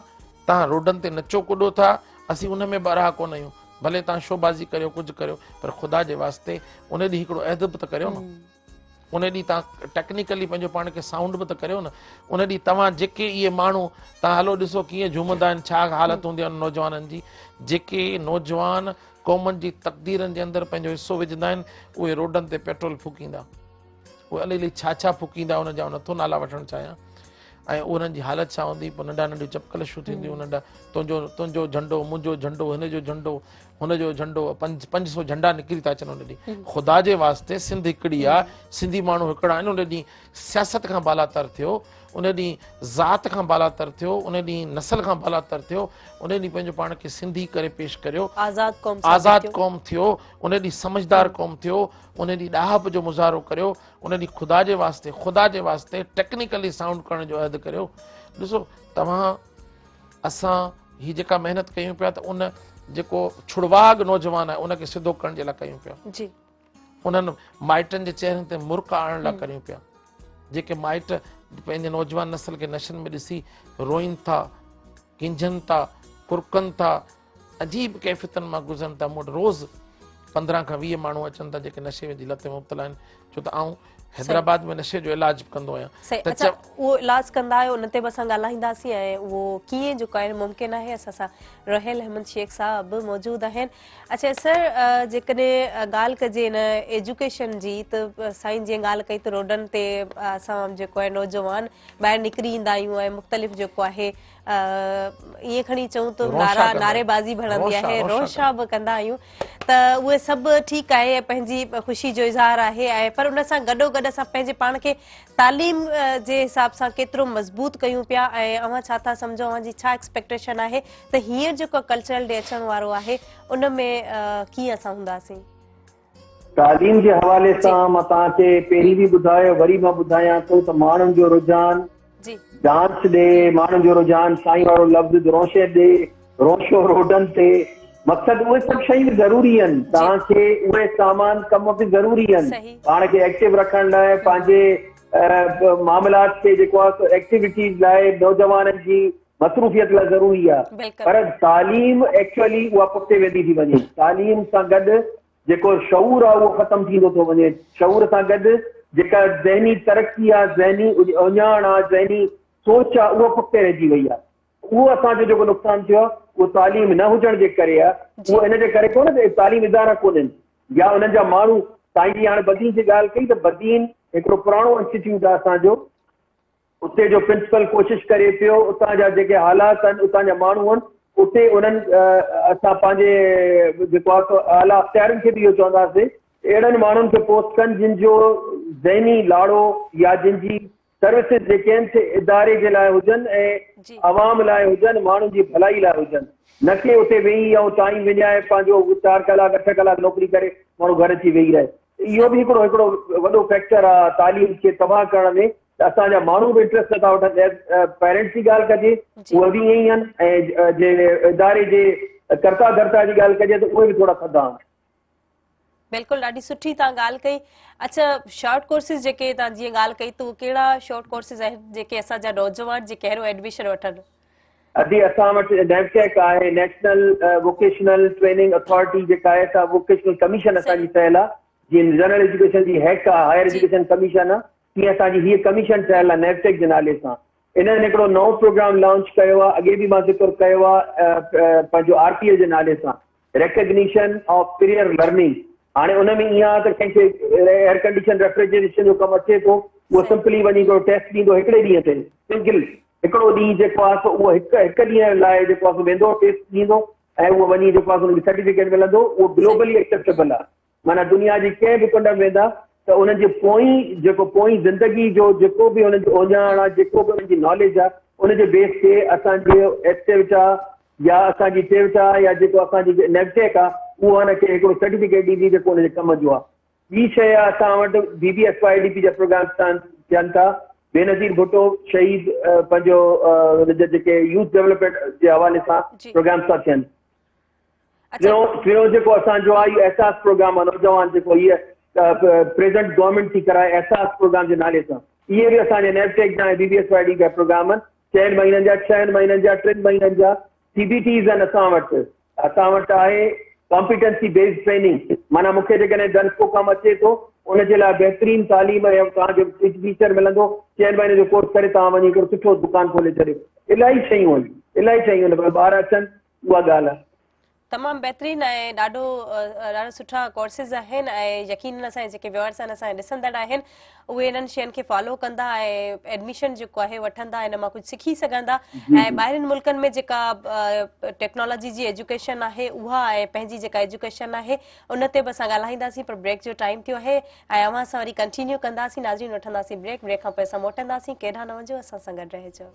توهان روڊن تي نچو ڪڏو ٿا اسين ان ۾ به ارها ڪونه آهيون ڀلي توهان شوبازي ڪريو ڪجهه ڪريو پر خدا جي واسطي ان ڏينهن هڪڙو عهد به ته ڪريو نه ان ڏينهن توهان ٽيڪنيڪلي پنهنجو پاڻ کي سائونڊ به ته ڪريو نه ان ڏينهن توهان جيڪي اهي ماڻهو توهان هلو ڏسو ڪيئن جهومندا آهن ڇا حالت هوندي آهي نوجوانن جي جيڪي نوجوان قومن جي تقديرن جي اندر پنهنجو حصو وجهندا آهن اهي روڊن تي پيٽرول ڦوڪيندا اهي الائي الائي ڇا ڇا ڦوڪيندا انهن جا نٿو نالا وٺڻ چاهيان ۽ انهن جي حالت ڇا هوندي پوء ننڍا ننڍيون چپڪلشون ٿينديون ننڍا تنهنجو تنهنجو جهنڊو منهنجو جهنڊو هن جو جهنڊو هن جو جهنڊو 500 جهنڊا نڪري ٿا اچن ان ڏينهن خدا جي واسطي سنڌ هڪڙي آ سنڌي ماڻهو هڪڙا آهن ان ڏينهن سياست کان بالاتر ٿيو ان ڏينهن ذات کان بالاتر ٿيو ان ڏينهن نسل کان بالاتر ٿيو ان ڏينهن پنهنجو پاڻ کي سنڌي ڪري پيش ڪريو آزاد قوم آزاد قوم ٿيو ان ڏينهن سمجهدار قوم ٿيو ان ڏينهن ڏاهپ جو مظاهرو ڪريو ان ڏينهن خدا جي واسطي خدا جي واسطي ٽيڪنيڪلي سائونڊ ڪرڻ جو عهد ڪريو ڏسو توهان اسان هي جيڪا محنت ڪيون پيا ته ان جيڪو ڇڙواڳ نوجوان آهي ان کي سڌو ڪرڻ جي لاء ڪيون پيا جي انهن مائٽن جي چهرن تي مرڪ آڻڻ لاء ڪريون پيا جيڪي مائٽ پنهنجي نوجوان نسل کي نشن ۾ ڏسي روئن ٿا ڪنجهن ٿا ڪرڪن ٿا عجيب ڪيفيتن مان گذرن ٿا. مون وٽ روز 15 کان 20 ماڻهو اچن ٿا جيڪي نشي جي لت ۾ مبتلا آهن ڇو ته آئون حيدرآباد ۾ نشي جو علاج به ڪندو آهيان. صحيح اڇا اهو علاج ڪندا آهيو ان تي به اسان ڳالهائينداسين ۽ اهو ڪيئن جيڪو آهي ممڪن آهي اسان سان روحيل احمد شيخ صاحب به موجود آهن اڇا سر جيڪڏهن ڳالهه ڪجي ان ايجوڪيشن جي ته سائين جيئن ڳالهه ڪئي ته روڊن تي اسان جيڪو آهي نوجوان ٻاهر نڪري ايندا آهيون ۽ مختلف جيڪو آهي ائين کڻي چئون ته نعرا نعري بازي به هڻندي آهي روشا به ڪندا آهيون ته اهي سڀ ٺيڪ آهي پنهنجي خوشي جو اظهار آهي ۽ پر ان سان گڏو گڏ اسان پنهنجي پاڻ کي تعليم جي حساب سان ڪيترو مضبوط ڪيون پيا ۽ اوهان ڇا ٿا سمجهو اوهان جي ڇا ايڪسپيڪٽيشن آهي ته هينئر جيڪو ڪلچرل ڊي اچڻ وارو آهي ان ۾ ڪيئن اسان هونداسين؟ تعليم جي حوالي سان مان توهان کي پهرين به ٻڌايو وري مان ٻڌايان ٿو ته ماڻهن جو رجحان ڊانس ڏي، ماڻهن جو رجحان سائين وارو لفظ روشي ڏي، روشو روڊن تي، مقصد اهي سڀ شيون به ضروري آهن، توهان کي اهي سامان ڪم به ضروري آهن، پاڻ کي ايڪٽو رکڻ لاء پنهنجي معاملات کي جيڪو آهي سو ايڪٽيوٽيز لاء نوجوانن جي مصروفيت لاء ضروري آهي پر تعليم ايڪچوئلي اها پٺتي ويندي ٿي وڃي تعليم سان گڏ جيڪو شعور آهي اهو ختم ٿيندو ٿو وڃي شعور سان گڏ جيڪا ذهني ترقي آهي ذهني اهڃاڻ آهي ذهني سوچ آهي اها پٺتي رهجي وئي آهي اهو اسان جو جيڪو نقصان ٿيو آهي اهو تعليم نه هجڻ جي ڪري آهي اهو ان جي ڪري ڪونه ته تعليم ادارا ڪونهن يا انهن جا ماڻهو سائين جي هاڻي بدين جي ڳالهه ڪئي ته بدين هڪڙو پراڻو انسٽيٽيوٽ آهي اسان جو اتي جو پرنسپل ڪوشش ڪري پيو اتان جا جيڪي حالات آهن اتان جا ماڻهو آهن اتي انهن اسان پنهنجي جيڪو آهي سو اعليٰ اختيارين کي به اهو چونداسين اهڙن ماڻهن کي پوسٽ ڪن جن جو ذهني لاڙو يا جن جي سروسز جيڪي آهن سي اداري جي لاء هجن ۽ عوام لاء هجن ماڻهن جي ڀلائي لاء هجن نه ڪي اتي ويهي ۽ ٽائيم وڃائي پنهنجو چار ڪلاڪ اٺ ڪلاڪ نوڪري ڪري ماڻهو گهر اچي ويهي رهي اهو به هڪڙو هڪڙو وڏو فيڪٽر آهي تعليم کي تباهه ڪرڻ ۾ ته اسان جا ماڻهو به انٽرسٽ نٿا وٺن پيرنٽس جي ڳالهه ڪجي اهي به ائين ئي آهن ۽ جي اداري جي ڪرتا ڌرتا جي ڳالهه ڪجي ته اهي به ٿورا ٿڌا آهن. بلڪل ڏاڍي سٺي توهان ڳالهه ڪئي اڇا شارٽ ڪورسز جيڪي توهان جيئن ڳالهه ڪئي ته ڪهڙا شارٽ ڪورسز آهن جيڪي اسان جا نوجوان جيڪي آهن اهي ايڊميشن وٺن. ادي اسان وٽ نيوٽيڪ آهي نيشنل ووڪيشنل ٽريننگ اٿارٽي جيڪا آهي سا ووڪيشنل ڪميشن اسان جي ٺهيل آهي جيئن جنرل ايجوڪيشن جي هيڪ آهي هائر ايجوڪيشن ڪميشن آهي تيئن اسان جي هيء ڪميشن ٺهيل آهي نيوٽيڪ جي نالي سان انهن هڪڙو نئون پروگرام لانچ ڪيو آهي اڳي به مان ذڪر ڪيو آهي پنهنجو آر پي ايل جي نالي سان ريڪگنيشن آف پريئر لرننگ هاڻي ان ۾ ائين آهي ته ڪنهن کي ايئر ڪنڊيشن ريفريجريشن جو ڪم اچي ٿو اهو سمپلي وڃي هڪڙو ٽيسٽ ڏيندو هڪڙي ڏينهن تي سنگل هڪڙو ڏينهن جيڪو آهي سو اهو هڪ هڪ ڏينهن لاء جيڪو آهي سو ويندو ٽيسٽ ڏيندو ۽ اهو وڃي جيڪو آهي سو ان کي سرٽيفڪيٽ ملندو اهو گلوبلي ايڪسيپٽيبل آهي معنيٰ دنيا جي ڪنهن به ڪنڊ ۾ ويندا ته انهن جي پوئين جيڪو پوئين زندگي جو جيڪو به انهن جو اهڃاڻ آهي جيڪو به انهن جي ناليج آهي ان جي بيس تي اسان جي ايسٽيوٽا يا اسان جي ٽيوٽا يا جيڪو اسان جي نيوٽيڪ آهي اهو ان کي هڪڙو سرٽيفڪيٽ ڏيندي جيڪو ان جي ڪم جو آهي. ٻي شيء آهي اسان وٽ B B S Y D P جا پروگرامس ٿين ٿا بينظير ڀٽو شهيد پنهنجو ان جا جيڪي يوٿ ڊولپمينٽ جي حوالي سان پروگرامس ٿا ٿين. ٽيون ٽيون جيڪو اسان جو آهي اهو احساس پروگرام آهي نوجوان جيڪو هيء پريزنٽ گورنمينٽ ٿي ڪرائي احساس پروگرام جي نالي سان اهي به اسان جي نيوٽيڪ جا ۽ بي بي ايس وائي ڊي جا پروگرام آهن چئن مهينن جا ڇهن مهينن جا ٽن مهينن جا سي بي ٽيز آهن اسان وٽ اسان وٽ آهي ڪامپيٽنسي بيسڊ ٽريننگ معنيٰ مون کي جيڪڏهن درس ڪو ڪم اچي ٿو ان جي لاء بهترين تعليم ۽ توهان کي ٽيچر ملندو چئن مهينن جو ڪورس ڪري توهان وڃي هڪڙو سٺو دڪان کولي ڇڏيو الاهي شيون آهن الاهي شيون آهن پر ٻار اچن اها ڳالهه آهي. تمام بهترين ۽ ڏاڍو ڏاڍا سٺا ڪورسز آهن ۽ يقينن اسان جا جيڪي ويورس آهن اسان جا ڏسندڙ آهن اهي انهن شين کي فالو ڪندا ۽ ايڊميشن جيڪو آهي وٺندا ان مان ڪجهه سکي سگهندا ۽ ٻاهرين ملڪن ۾ جيڪا ٽيڪنالاجي جي ايجوڪيشن آهي اها ۽ پنهنجي جيڪا ايجوڪيشن آهي ان تي به اسان ڳالهائينداسين پر بريڪ جو ٽائيم ٿيو آهي ۽ اوهان سان وري ڪنٽينيو ڪنداسين ناظرين وٺنداسين بريڪ بريڪ کان پوء اسان موٽنداسين ڪيڏانهن نه وڃجو اسان سان گڏ رهجو.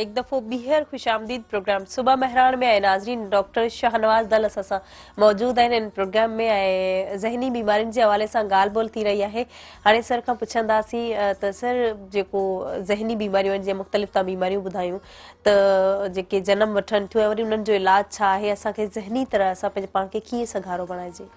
هڪ دفعو ٻيهر خوش آمديد پروگرام صبح مهراڻ ۾ ۽ ناظرين ڊاڪٽر شاهنواز دل اسان سان موجود آهن ان پروگرام ۾ ۽ ذهني بيمارين جي حوالي سان ڳالهه ٻولهه ٿي رهي آهي هاڻي سر کان پڇنداسين ته سر جيڪو ذهني بيماريون آهن جيئن مختلف توهان بيماريون ٻڌايون ته جيڪي جنم وٺن ٿيون ۽ وري انهن جو علاج ڇا آهي، اسان کي ذهني طرح اسان پنهنجي پاڻ کي ڪيئن سگهارو بڻائجي؟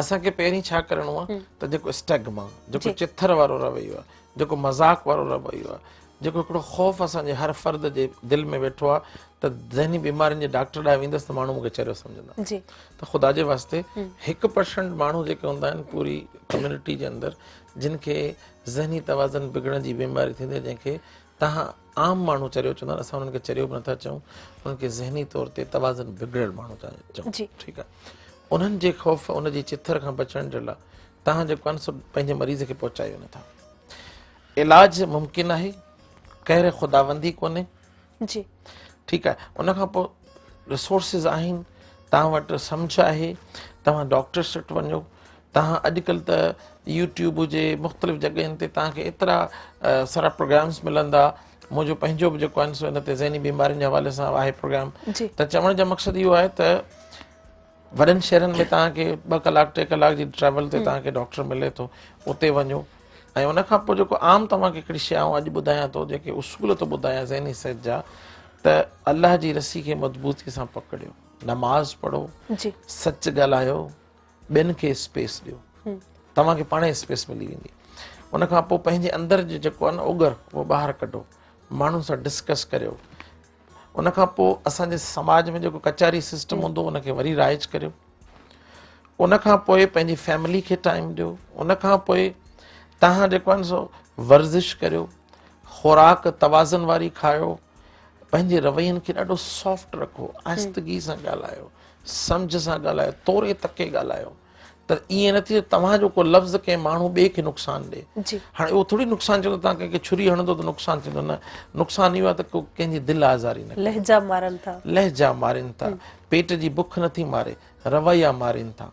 اسان کي پهرين ڇا ڪرڻو آهي ته جيڪو اسٽگما، جيڪو چٿر وارو رويو آهي، جيڪو مذاق وارو رويو آهي، جيڪو هڪڙو خوف اسان جي هر فرد جي دل ۾ ويٺو آهي ته ذهني بيمارين جي ڊاڪٽر ڏانهن ويندس ته ماڻهو مون کي چريو سمجهندا ته خدا جي واسطي 1% ماڻهو جيڪي هوندا آهن پوري ڪميونٽي جي اندر جن کي ذهني توازن بگڙڻ جي بيماري ٿيندي آهي جنهن کي توهان عام ماڻهو چريو چوندا آهن اسان انهن کي چريو به نٿا چئون انهن کي ذهني طور تي توازن بگڙيل ماڻهو ٿا چئون ٺيڪ آهي انهن جي خوف ان جي چٿر کان بچڻ جي لاء توهان جيڪو آهي سو پنهنجي مريض کي پهچايو نٿا علاج ممڪن آهي قهر خداوندي ڪونهي جي ٺيڪ آهي ان کان پوء ريسورسز آهن توهان وٽ سمجهه آهي توهان ڊاڪٽرس وٽ وڃو توهان اڄڪلهه ته يوٽيوب هجي مختلف جڳهين تي توهان کي ايترا سارا پروگرامس ملندا منهنجو پنهنجو به جيڪو آهي سو ان تي ذهني بيمارين جي حوالي سان آهي پروگرام ته چوڻ جو مقصد اهو آهي ته وڏن شهرن ۾ توهان کي 2 ڪلاڪ 3 ڪلاڪ جي ٽريول تي توهان کي ڊاڪٽر ملي ٿو اتي وڃو ۽ ان کان پوء جيڪو عام توهان کي هڪڙي شيء آئون اڄ ٻڌايان ٿو جيڪي اصول ٿو ٻڌايان ذهني صحت جا ته الله جي رسي کي مضبوطي سان پڪڙيو نماز پڙهو سچ ڳالهايو ٻين کي اسپيس ڏيو توهان کي پاڻ اسپيس ملي ويندي ان کان پوء پنهنجي اندر جو جيڪو آهي نه اوڳر اهو ٻاهر ڪڍو ماڻهن سان ڊسڪس ڪريو ان کان پوء اسان جي سماج ۾ جيڪو ڪچهري سسٽم هوندو ان کي وري رائج ڪريو ان کان پوء پنهنجي فيملي کي ٽائيم ڏيو ان کان پوء توهان جيڪو آهي نه سو ورزش ڪريو خوراڪ توازن واري کايو پنهنجي روين کي ڏاڍو سافٽ رکو آهستگي سان ڳالهايو سمجهه سان ڳالهايو، توري تڪي ڳالهايو ته ائين نه ٿئي توهان جو ڪو لفظ ڪنهن ماڻهو ٻئي کي نقصان ڏي. هاڻي اهو ٿوري نقصان ٿيندو توهان ڪنهن کي ڇري هڻندو ته نقصان ٿيندو نه، نقصان اهو آهي ته ڪو ڪنهن جي دل آزاري نه ڪري. لهجا مارن ٿا. لهجا مارين ٿا. پيٽ جي بک نٿي ماري، رويا مارين ٿا.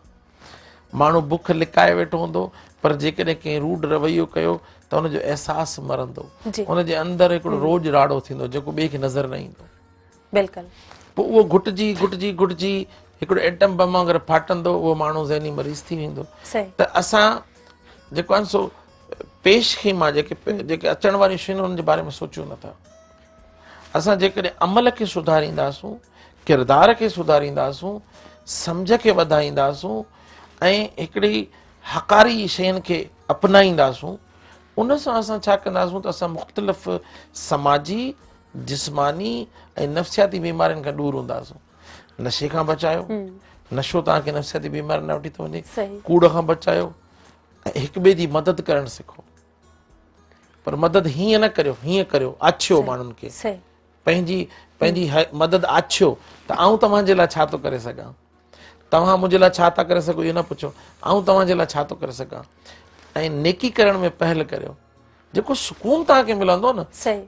ماڻهو بک لڪائي ويٺو هوندو پر جيڪڏهن ڪنهن روڊ رويو ڪيو ته ان جو احساس مرندو. ان جي اندر هڪڙو روڄ راڙو ٿيندو جيڪو ٻئي کي نظر نه ايندو. بلڪل. پوء اهو گهٽجي گهٽجي گهٽجي هڪڙو ايٽم بم وانگر ڦاٽندو اهو ماڻهو ذهني مريض ٿي ويندو ته اسان جيڪو آهي سو پيش خيما جيڪي جيڪي اچڻ واريون شيون انهن جي باري ۾ سوچيون نٿا اسان جيڪڏهن عمل کي سڌارينداسون ڪردار کي سڌارينداسون سمجھ کي وڌائينداسون ۽ هڪڙي حقاري شين کي اپنائينداسون ان سان اسان ڇا ڪنداسون ته اسان مختلف سماجي جسماني ۽ نفسياتي بيمارين کان ڏور هونداسون. نشي کان بچايو، نشو توهان کي نفسياتي بيمارين ڏانهن وٺي ٿو وڃي، ڪوڙ کان بچايو ۽ هڪ ٻئي جي مدد ڪرڻ سکو. پر مدد هيئن نه ڪريو، هيئن ڪريو، آڇيو ماڻهن کي. پنهنجي پنهنجي مدد آڇيو ته آئون توهان جي لاء ڇا ٿو ڪري سگهان. توهان منهنجي لاء ڇا ٿا ڪري سگهو اهو نه پڇو، آئون توهان جي لاء ڇا ٿو ڪري سگهان. ۽ نيڪي ڪرڻ ۾ پهل ڪريو. جيڪو سڪون توهان کي ملندو نه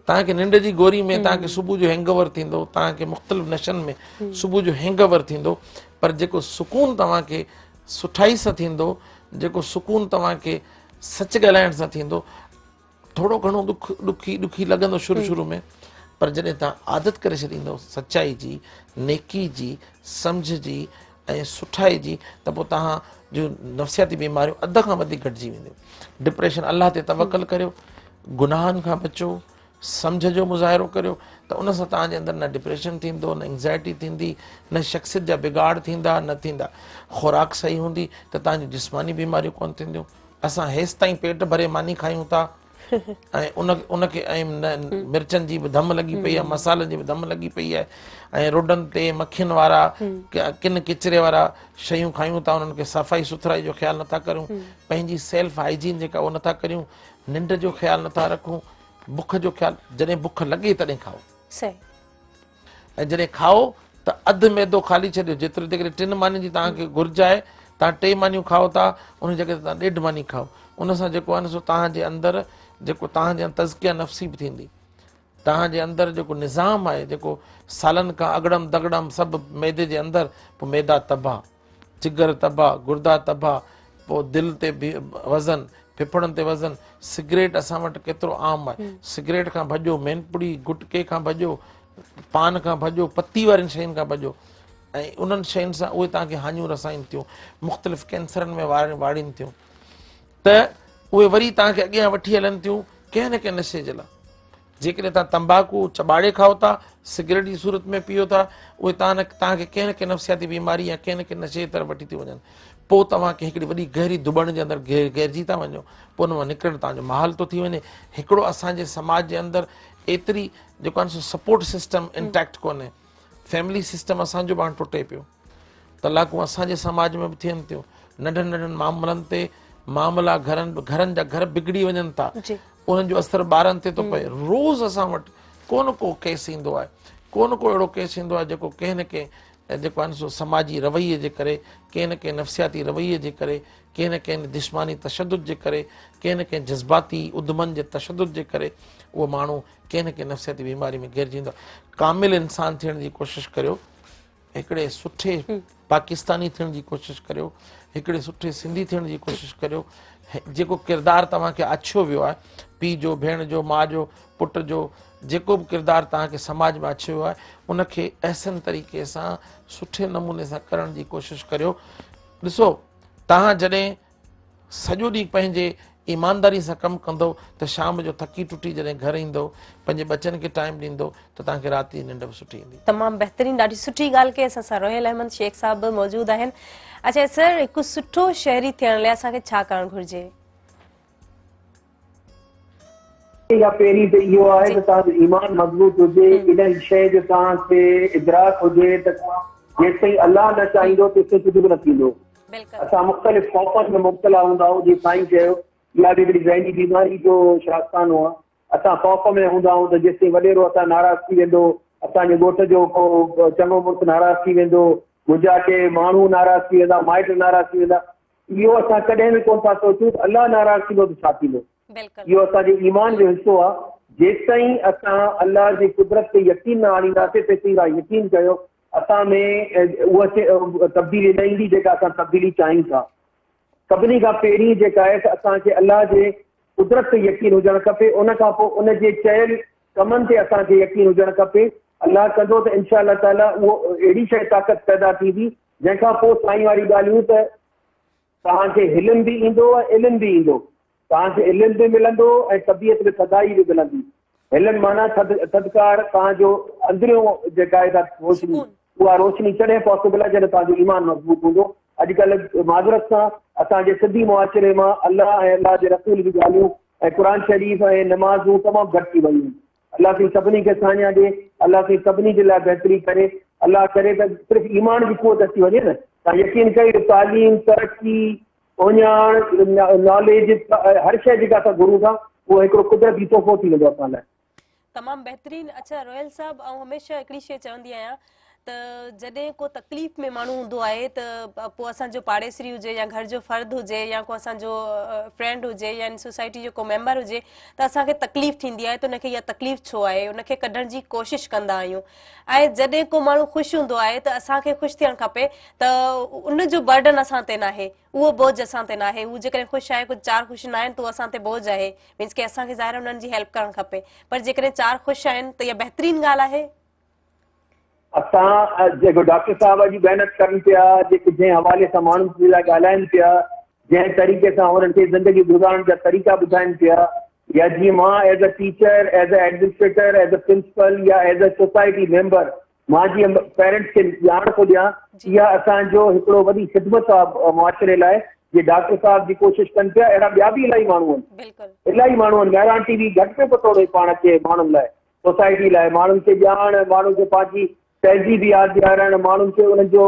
توهان کي ننڊ جي گوري ۾ توهان کي صبح جو هينگ اوور ٿيندو توهان کي مختلف نشن ۾ صبح جو هينگ اوور ٿيندو پر جيڪو سڪون توهان کي سٺائي سان ٿيندو جيڪو سڪون توهان کي سچ ڳالهائڻ سان ٿيندو ٿورو گهڻو ڏک ڏکي ڏکي لڳندو شروع شروع ۾ پر جڏهن توهان عادت ڪري ڇڏيندو سچائي جي نيڪي جي سمجھ جي ۽ سٺائي جي ته پوء توهان جون نفسياتي بيماريون اڌ کان وڌيڪ گهٽجي وينديون. ڊپريشن الله تي توڪل ڪريو، گناهن کان بچو، سمجهه جو مظاهرو ڪريو ته ان سان توهان جي اندر نه ڊپريشن ٿيندو نه انگزائٽي ٿيندي نه شخصيت جا بگاڙ ٿيندا نه ٿيندا. خوراڪ صحيح هوندي ته توهان جون جسماني بيماريون ڪونه ٿينديون. اسان هيستائين پيٽ ڀري ماني کايون ٿا ۽ ان ان کي ۽ مرچن جي به ڌم لڳي پئي آهي مصالحن جي به ڌم لڳي پئي آهي ۽ روڊن تي مکين وارا ڪن ڪچري وارا شيون کايون ٿا انهن کي صفائي سٿرائي جو خيال نٿا ڪريون پنهنجي سيلف هائجين جيڪا اهو نٿا ڪريون ننڊ جو خيال نٿا رکون بک جو خيال جڏهن بک لڳي تڏهن کائو صحيح ۽ جڏهن کائو ته اڌ معدو خالي ڇڏيو جيترو جيڪڏهن ٽن مانين جي توهان کي گهرج آهي توهان ٽي مانيون کائو ٿا ان جي جڳهه تي توهان ڏيڍ ماني کائو ان سان جيڪو آهي نه سو توهان جي اندر جيڪو توهان جي تزڪيه نفسي به ٿيندي توهان جي اندر جيڪو نظام آهي جيڪو سالن کان اگڙم دگڙم سڀ معدي جي اندر پوء معدا تباهه جگر تباهه، گردا تباهه، پوء دل تي به وزن، ڦڦڙن تي وزن، سگريٽ اسان وٽ ڪيترو عام آهي، سگريٽ کان ڀڄو، مينپڙي، گٽڪي کان ڀڄو، پان کان ڀڄو، پتي وارين شين کان ڀڄو ۽ انهن شين سان اهي توهان کي هاڃيون رسائين ٿيون، مختلف ڪينسرن ۾ واڙين ٿيون ته اهي وري توهان کي اڳيان وٺي هلن ٿيون ڪنهن نه ڪنهن نشي جي لاء. جيڪڏهن توهان تنباڪو چٻاڙي کائو ٿا، سگريٽ جي صورت ۾ پيئو ٿا، اهي توهان توهان کي ڪنهن نه ڪنهن نفسياتي بيماري يا ڪنهن نه ڪنهن نشي جي طرف وٺي ٿيون وڃن. پوء توهان ڪنهن هڪڙي وڏي گهري ڌٻڻ جي اندر گهيرجي ٿا وڃو، پوء ان مان نڪرڻ توهان جو محال ٿو ٿي وڃي. هڪڙو اسان جي سماج جي اندر ايتري جيڪو آهي سو سپورٽ سسٽم انٽيڪٽ ڪونهي. فيملي سسٽم اسان جو به هاڻ ٽٽي پيو. طلاقون اسان جي سماج ۾ به ٿين ٿيون. ننڍن ننڍن معاملن تي معاملا گهرن گهرن جا گهر بگڙي وڃن ٿا. انهن جو اثر ٻارن تي ٿو پئي. روز اسان وٽ ڪو نه ڪو ڪيس ايندو آهي. ڪو نه ڪو اهڙو ڪيس ايندو آهي جيڪو ڪنهن نه ڪنهن جيڪو آهي سو سماجي رويي جي ڪري، ڪنهن نه ڪنهن نفسياتي رويي جي ڪري، ڪنهن نه ڪنهن جسماني تشدد جي ڪري، ڪنهن نه ڪنهن جذباتي اڌمن جي تشدد جي ڪري اهو ماڻهو ڪنهن نه ڪنهن نفسياتي بيماري ۾ گهيرجي ويندو آهي. ڪامل انسان ٿيڻ جي ڪوشش ڪريو. هڪڙي سٺي پاڪستاني ٿيڻ جي ڪوشش ڪريو، هڪڙي سٺي سنڌي ٿيڻ جي ڪوشش ڪريو، جيڪو ڪردار توهان کي آڇيو ويو آهي، پيء جو، ڀيڻ جو، ماء جو، پٽ جو، جيڪو به ڪردار توهان کي سماج ۾ آڇيو ويو آهي، ان کي احسن طريقي سان سٺي نموني سان ڪرڻ جي ڪوشش ڪريو. ڏسو توهان جڏهن سڄو ڏينهن پنهنجي ايمانداري سان ڪم ڪندؤ ته شام جو ٿڪي ٽٽي جڏهن گهر ايندؤ پنهنجي ٻچن کي ٽائيم ڏيندؤ ته توهان کي رات جي ننڊ به سٺي ايندي. تمام بهترين ڏاڍي سٺي ڳالهه ڪئي اسان سان روحيل احمد شيخ صاحب به موجود آهن اڇا سر هڪ سٺو شهري ٿيڻ لاء اسان کي ڇا ڪرڻ گهرجي؟ يا پهرين ته اهو آهي ته توهان جو ايمان مضبوط هجي ان شيء جو توهان کي ادراڪ هجي ته جيستائين الله نه چاهيندو تيستائين ڪجهه به نه ٿيندو. اسان مختلف خوفن ۾ مبتلا هوندا آهيون جيئن سائين چيو اها به هڪڙي ذهني بيماري جو شاستانو آهي اسان خوف ۾ هوندا آهيون ته جيستائين وڏيرو اسان ناراض ٿي ويندو اسان جي ڳوٺ جو ڪو چڱو مڙس ناراض ٿي ويندو منهنجا ڪي ماڻهو ناراض ٿي ويندا مائٽ ناراض ٿي ويندا اهو اسان ڪڏهن به ڪونه ٿا سوچون ته الله ناراض ٿيندو ته ڇا ٿيندو اهو اسان جي ايمان جو حصو آهي. جيستائين اسان الله جي قدرت تي يقين نه آڻينداسين تيستائين اها يقين ڪيو اسان ۾ اها تبديلي نه ايندي جيڪا اسان تبديلي چاهيون ٿا. سڀني کان پهرين جيڪا آهي ته اسان کي الله جي قدرت تي يقين هجڻ کپي ان کان پوء ان جي چيل ڪمن تي اسان کي يقين هجڻ کپي. الله ڪندو ته انشاء الله تعاليٰ اهو اهڙي شيء طاقت پيدا ٿيندي جنهن کان پوء سائين واري ڳالهيون ته توهان کي حلم به ايندو ۽ علم به ايندو. توهان کي علم به ملندو ۽ طبيعت ۾ ٿڌائي به ملندي. حلم معنيٰ ٿڌ، ٿڌڪار، توهان جو اندريون جيڪا آهي سا روشني، اها روشني تڏهن پاسيبل آهي جڏهن توهان جو ايمان مضبوط هوندو. اڄڪلهه معذرت سان اسان جي سنڌي معاشري مان الله ۽ الله جي رسول جون ڳالهيون ۽ قرآن شريف ۽ نمازون تمام گهٽ ٿي ويون آهن. الله سائين سڀني کي ساڃاهه ڏي، الله سائين سڀني جي لاء بهتري ڪري، الله ڪري ته صرف ايمان جي قوت اچي وڃي نه. توهان يقين ڪيو تعليم، ترقي، اهڃاڻ، ناليج، هر شيء جيڪا اسان گهرون ٿا اهو هڪڙو قدرتي تحفو ٿي ويندو اسان لاء. تمام بهترين اڇا روحيل صاحب آئون هميشه هڪڙي شيء چوندي آهيان ته جڏهن ڪو تڪليف ۾ ماڻهو هوندو آهي ته پوء اسان جو پاڙيسري هجي يا گهر جو فرد هجي يا ڪو اسان جو فرينڊ هجي يا سوسائٽي جو ڪو ميمبر هجي ته اسان کي تڪليف ٿيندي آهي ته ان کي اها تڪليف ڇو آهي ان کي ڪڍڻ جي ڪوشش ڪندا آهيون ۽ جڏهن ڪو ماڻهو خوش هوندو آهي ته اسان کي خوش ٿيڻ کپي ته ان جو برڊن اسان تي ناهي اهو بوجه اسان تي ناهي هو جيڪڏهن خوش آهي ڪجهه چار خوش ناهن ته اهو اسان تي بوجه آهي مينس ڪي اسان کي ظاهر انهن جي هيلپ ڪرڻ کپي پر جيڪڏهن چار خوش آهن ته اها بهترين ڳالهه آهي. اسان جيڪو ڊاڪٽر صاحب جي محنت ڪرن پيا، جيڪي جنهن حوالي سان ماڻهن جي لاء ڳالهائن پيا، جنهن طريقي سان انهن کي زندگي گذارڻ جا طريقا ٻڌائن پيا، يا جيئن مان as a teacher, as a administrator, as a principal يا ايز اي سوسائٽي ميمبر مان جيئن پيرنٽس کي ڄاڻ ٿو ڏيان، اها اسان جو هڪڙو وڏي خدمت آ معاشري لاء. جي ڊاڪٽر صاحب جي ڪوشش ڪن پيا، اهڙا ٻيا به الاهي ماڻهو آهن، الاهي ماڻهو آهن. مهراڻ ٽي وي گهٽ پيو پتوڙي پاڻ کي ماڻهن لاء، سوسائٽي لاء، ماڻهن کي ڄاڻ، ماڻهن کي پنهنجي تهذيب ياد ڏيارڻ، ماڻهن کي انهن جو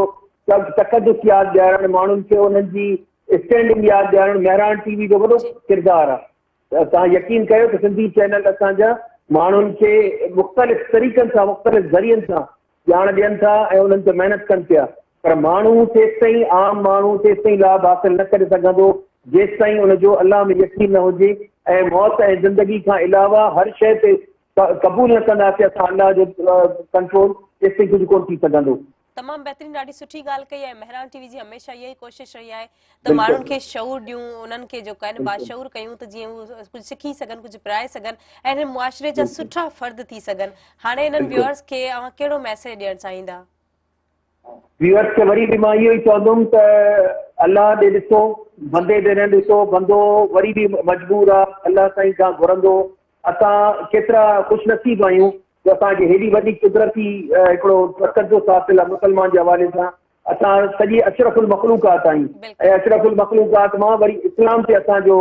تقدس ياد ڏيارڻ، ماڻهن کي انهن جي اسٽينڊنگ ياد ڏيارڻ، مهراڻ ٽي وي جو وڏو ڪردار آهي. توهان يقين ڪيو ته سنڌي چينل اسان جا ماڻهن کي مختلف طريقن سان، مختلف ذريعن سان ڄاڻ ڏين ٿا ۽ انهن تي محنت ڪن پيا پر ماڻهو تيستائين، عام ماڻهو تيستائين لاڀ حاصل نه ڪري سگهندو جيستائين ان جو الله ۾ يقين نه هجي ۽ موت ۽ زندگي کان علاوه هر شيء تي قبول نه ڪنداسين اسان الله جو ڪنٽرول تيستائين ڪجهه ڪونه ٿي سگهندو. تمام بهترين ڏاڍي سٺي ڳالهه ڪئي ۽ مهراڻ ٽي وي جي هميشه اها ئي ڪوشش رهي آهي ته ماڻهن کي شعور ڏيون انهن کي جيڪو آهي نه باشعور ڪيون ته جيئن هو ڪجهه سکي سگهن ڪجهه پرائي سگهن ۽ هن معاشري جا سٺا فرد ٿي سگهن. هاڻي انهن ويورز کي اوهان ڪهڙو ميسيج ڏيڻ چاهيندا؟ ويورز کي وري به مان اهو ئي چوندم ته الله ڏي ڏسو بندي ڏي نه ڏسو بندو وري به مجبور آ الله سائين کان گهرندو اسان ڪيترا خوش نصيب آهيون جو اسان کي هيڏي وڏي قدرتي هڪڙو تقدس حاصل آهي مسلمان جي حوالي سان اسان سڄي اشرف المخلوقات آهيون ۽ اشرف المخلوقات مان وري اسلام تي اسان جو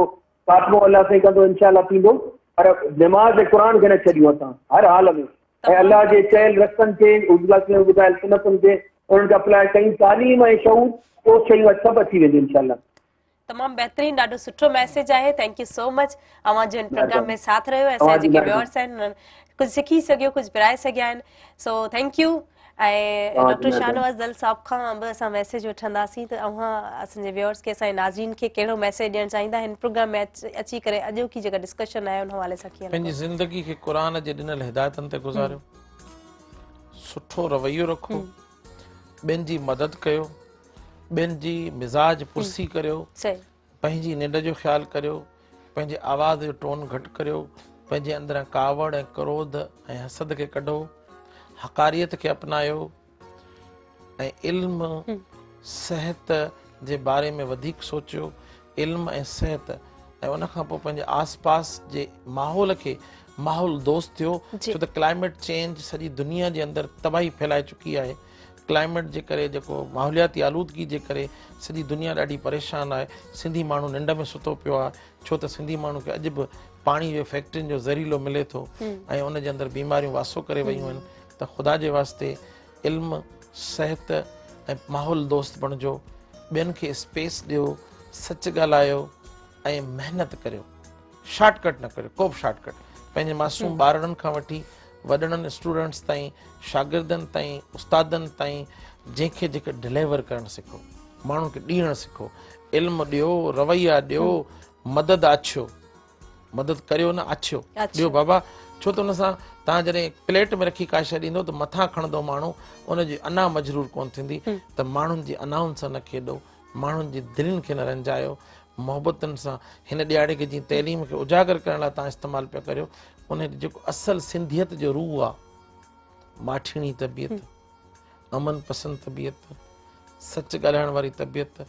خاتمو الله سائين ڪندو انشاء الله ٿيندو پر نماز ۽ قرآن کي نه ڇڏيون اسان هر حال ۾ ۽ الله جي چيل رستن کي حضور صلي ٻڌايل سنتن کي انهن کي اپلاء ڪيون تعليم ۽ شعور پوء شيون سڀ اچي وينديون انشاء الله. تمام بهترين ڏاڍو سٺو ميسيج آهي thank you سو مچ اوهان جو هن پروگرام ۾ ساٿ رهيو ۽ اسان جيڪي ويورس آهن انهن ڪجهه سکي سگهيو ڪجهه پرائي سگهيا آهن سو thank you ۽ doctor Shahnawaz دل صاحب کان به اسان ميسيج وٺنداسين ته اوهان اسان جي ويورس کي اسان جي ناظرين کي ڪهڙو ميسيج ڏيڻ چاهيندا هن پروگرام ۾ اچي ڪري اڄوڪي جيڪا ڊسڪشن آهي ان حوالي سان ڪيئن پنهنجي زندگي کي قرآن جي ڏنل هدايتن تي گذاريو سٺو رويو رکو ٻين جي مدد ڪيو ٻين جي مزاج پرسي ڪريو، پنهنجي ننڊ جو خيال ڪريو، پنهنجي آواز جو ٽون گهٽ ڪريو، پنهنجي اندران ڪاوڙ ۽ ڪروڌ ۽ حسد کي ڪڍو، حقاريت کي اپنايو ۽ علم صحت جي باري ۾ وڌيڪ سوچيو، علم ۽ صحت ۽ ان کان پوء پنهنجي آس پاس جي ماحول کي ماحول دوست ٿيو ڇو ته ڪلائميٽ چينج سڄي دنيا جي اندر تباهي ڦهلائي چڪي آهي. ڪلائميٽ جي ڪري جيڪو ماحولياتي آلودگي جي ڪري سڄي دنيا ڏاڍي پريشان آهي سنڌي ماڻهو ننڊ ۾ ستو پيو آهي ڇو ته سنڌي ماڻهو کي اڄ به پاڻي جو فيڪٽرين جو زهريلو ملي ٿو ۽ ان جي اندر بيماريون واسو ڪري ويون آهن ته خدا جي واسطي علم صحت ۽ ماحول دوست بڻجو ٻين کي اسپيس ڏيو سچ ڳالهايو ۽ محنت ڪريو شارٽ ڪٽ نه ڪريو ڪو به شارٽ ڪٽ پنهنجي معصوم ٻارڙن کان وٺي وڏڙن اسٽوڊنٽس تائين شاگردن تائين استادن تائين جنهن کي جيڪي ڊليور ڪرڻ سکو ماڻهن کي ڏيڻ سکو علم ڏيو رويا ڏيو مدد آڇيو مدد ڪريو نه آڇيو ڏيو بابا ڇو ته ان سان توهان جڏهن پليٽ ۾ رکي ڪا شيء ڏيندو ته مٿان کڻندو ماڻهو ان جي انا مجرور ڪون ٿيندي ته ماڻهن جي انائن سان نه کيڏو ماڻهن جي دلين کي نه رنجايو، محبتن سان هن ڏهاڙي کي جيئن تعليم کي اجاگر ڪرڻ لاء توهان استعمال پيا ڪريو، ان جيڪو اصل سنڌيت جو روح آ، ماٺيڻي طبيعت، امن پسند طبيعت، سچ ڳالهائڻ واري طبيعت،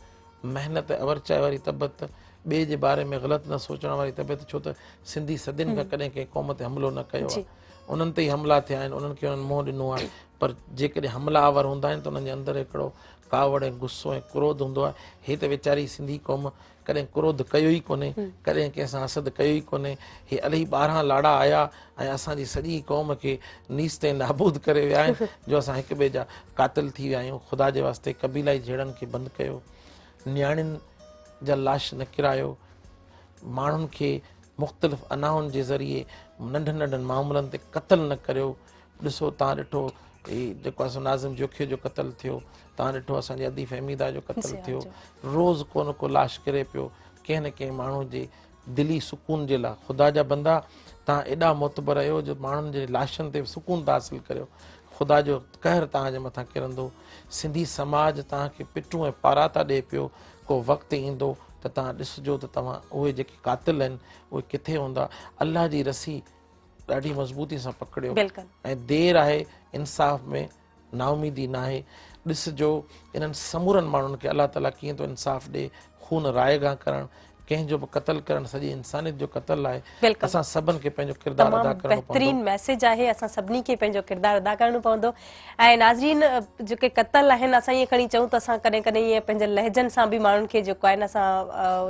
محنت ۽ اورچائي واري طبعت، ٻئي جي باري ۾ غلط نه سوچڻ واري طبيعت ڇو ته سنڌي صدين کان ڪڏهن ڪنهن قوم تي حملو نه ڪيو آ، انهن تي ئي حملا ٿيا آهن، انهن کي انهن منهن ڏنو آهي، پر جيڪڏهن حمله آور هوندا آهن ته انهن جي اندر هڪڙو ڪاوڙ ۽ غصو ۽ ڪروڌ هوندو آهي. هي ته ويچاري سنڌي قوم ڪڏهن ڪروڌ ڪيو ئي ڪونهي، ڪڏهن ڪنهن سان حسد ڪيو ئي ڪونهي. هي الائي ٻاهران لاڙا آيا ۽ اسان جي سڄي قوم کي نيست ۽ نابود ڪري ويا آهن جو اسان هڪ ٻئي جا قاتل ٿي ويا آهيون. خدا جي واسطي قبيلائي جهيڙن کي بند ڪيو، نياڻين جا لاش نه ڪرايو، ماڻهن کي مختلف انائن جي ذريعي ننڍن ننڍن معاملن تي قتل نه ڪريو. ڏسو توهان ڏٺو هي جيڪو آهي سو ناظم جوکيو جو قتل ٿيو، توهان ڏٺو اسان جي ادي فهميده جو قتل ٿيو، روز ڪو نه ڪو لاش ڪري پيو ڪنهن نه ڪنهن ماڻهو جي دلي سڪون جي لاء. خدا جا بندا توهان ايڏا معتبر آهيو جو ماڻهن جي لاشن تي سڪون ٿا حاصل ڪريو، خدا جو قهر توهان جي مٿان ڪرندو. سنڌي سماج توهان کي پٽون ۽ پاراتا ڏئي پيو، ڪو وقت ايندو ته توهان ڏسجو ته توهان اهي جيڪي قاتل آهن اهي ڪٿي هوندا. الله جي رسي ڏاڍي مضبوطي سان پڪڙيو ۽ دير آهي انصاف ۾ نااميدي ناهي. ڏسجو انهن سمورن ماڻهن کي الله تعاليٰ ڪيئن ٿو انصاف ڏي. خون رائيگان ڪرڻ، ڪنهن جو به قتل ڪرڻ سڄي انسانيت جو قتل آهي. بلڪل. اسان سڀن کي پنهنجو ڪردار ادا تمام ڪرڻو پوندو. بهترين ميسيج آهي اسان سڀني کي پنهنجو ڪردار ادا ڪرڻو پوندو ۽ ناظرين جيڪي قتل آهن اسان ائين کڻي چئون ته اسان ڪڏهن ڪڏهن ائين پنهنجن لهجن سان به ماڻهن کي جيڪو آهي نه اسان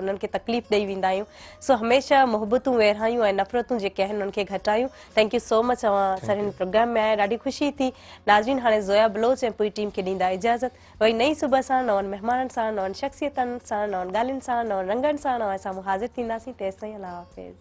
انهن کي تڪليف ڏئي ويندا آهيون سو هميشه محبتون ورهايون ۽ نفرتون جيڪي آهن انهن کي گهٽايون thank you سو مچ اوهان سر هن پروگرام ۾ آيا ڏاڍي خوشي ٿي ناظرين هاڻي زويا بلوچ ۽ پوري ٽيم کي ڏيندا اجازت وري نئين صبح سان نون مهمانن سان نون شخصيتن سان نون ڳالهين سان نون رنگن سان اوهان سامهون حاضر ٿينداسين تيستائين الله حافظ.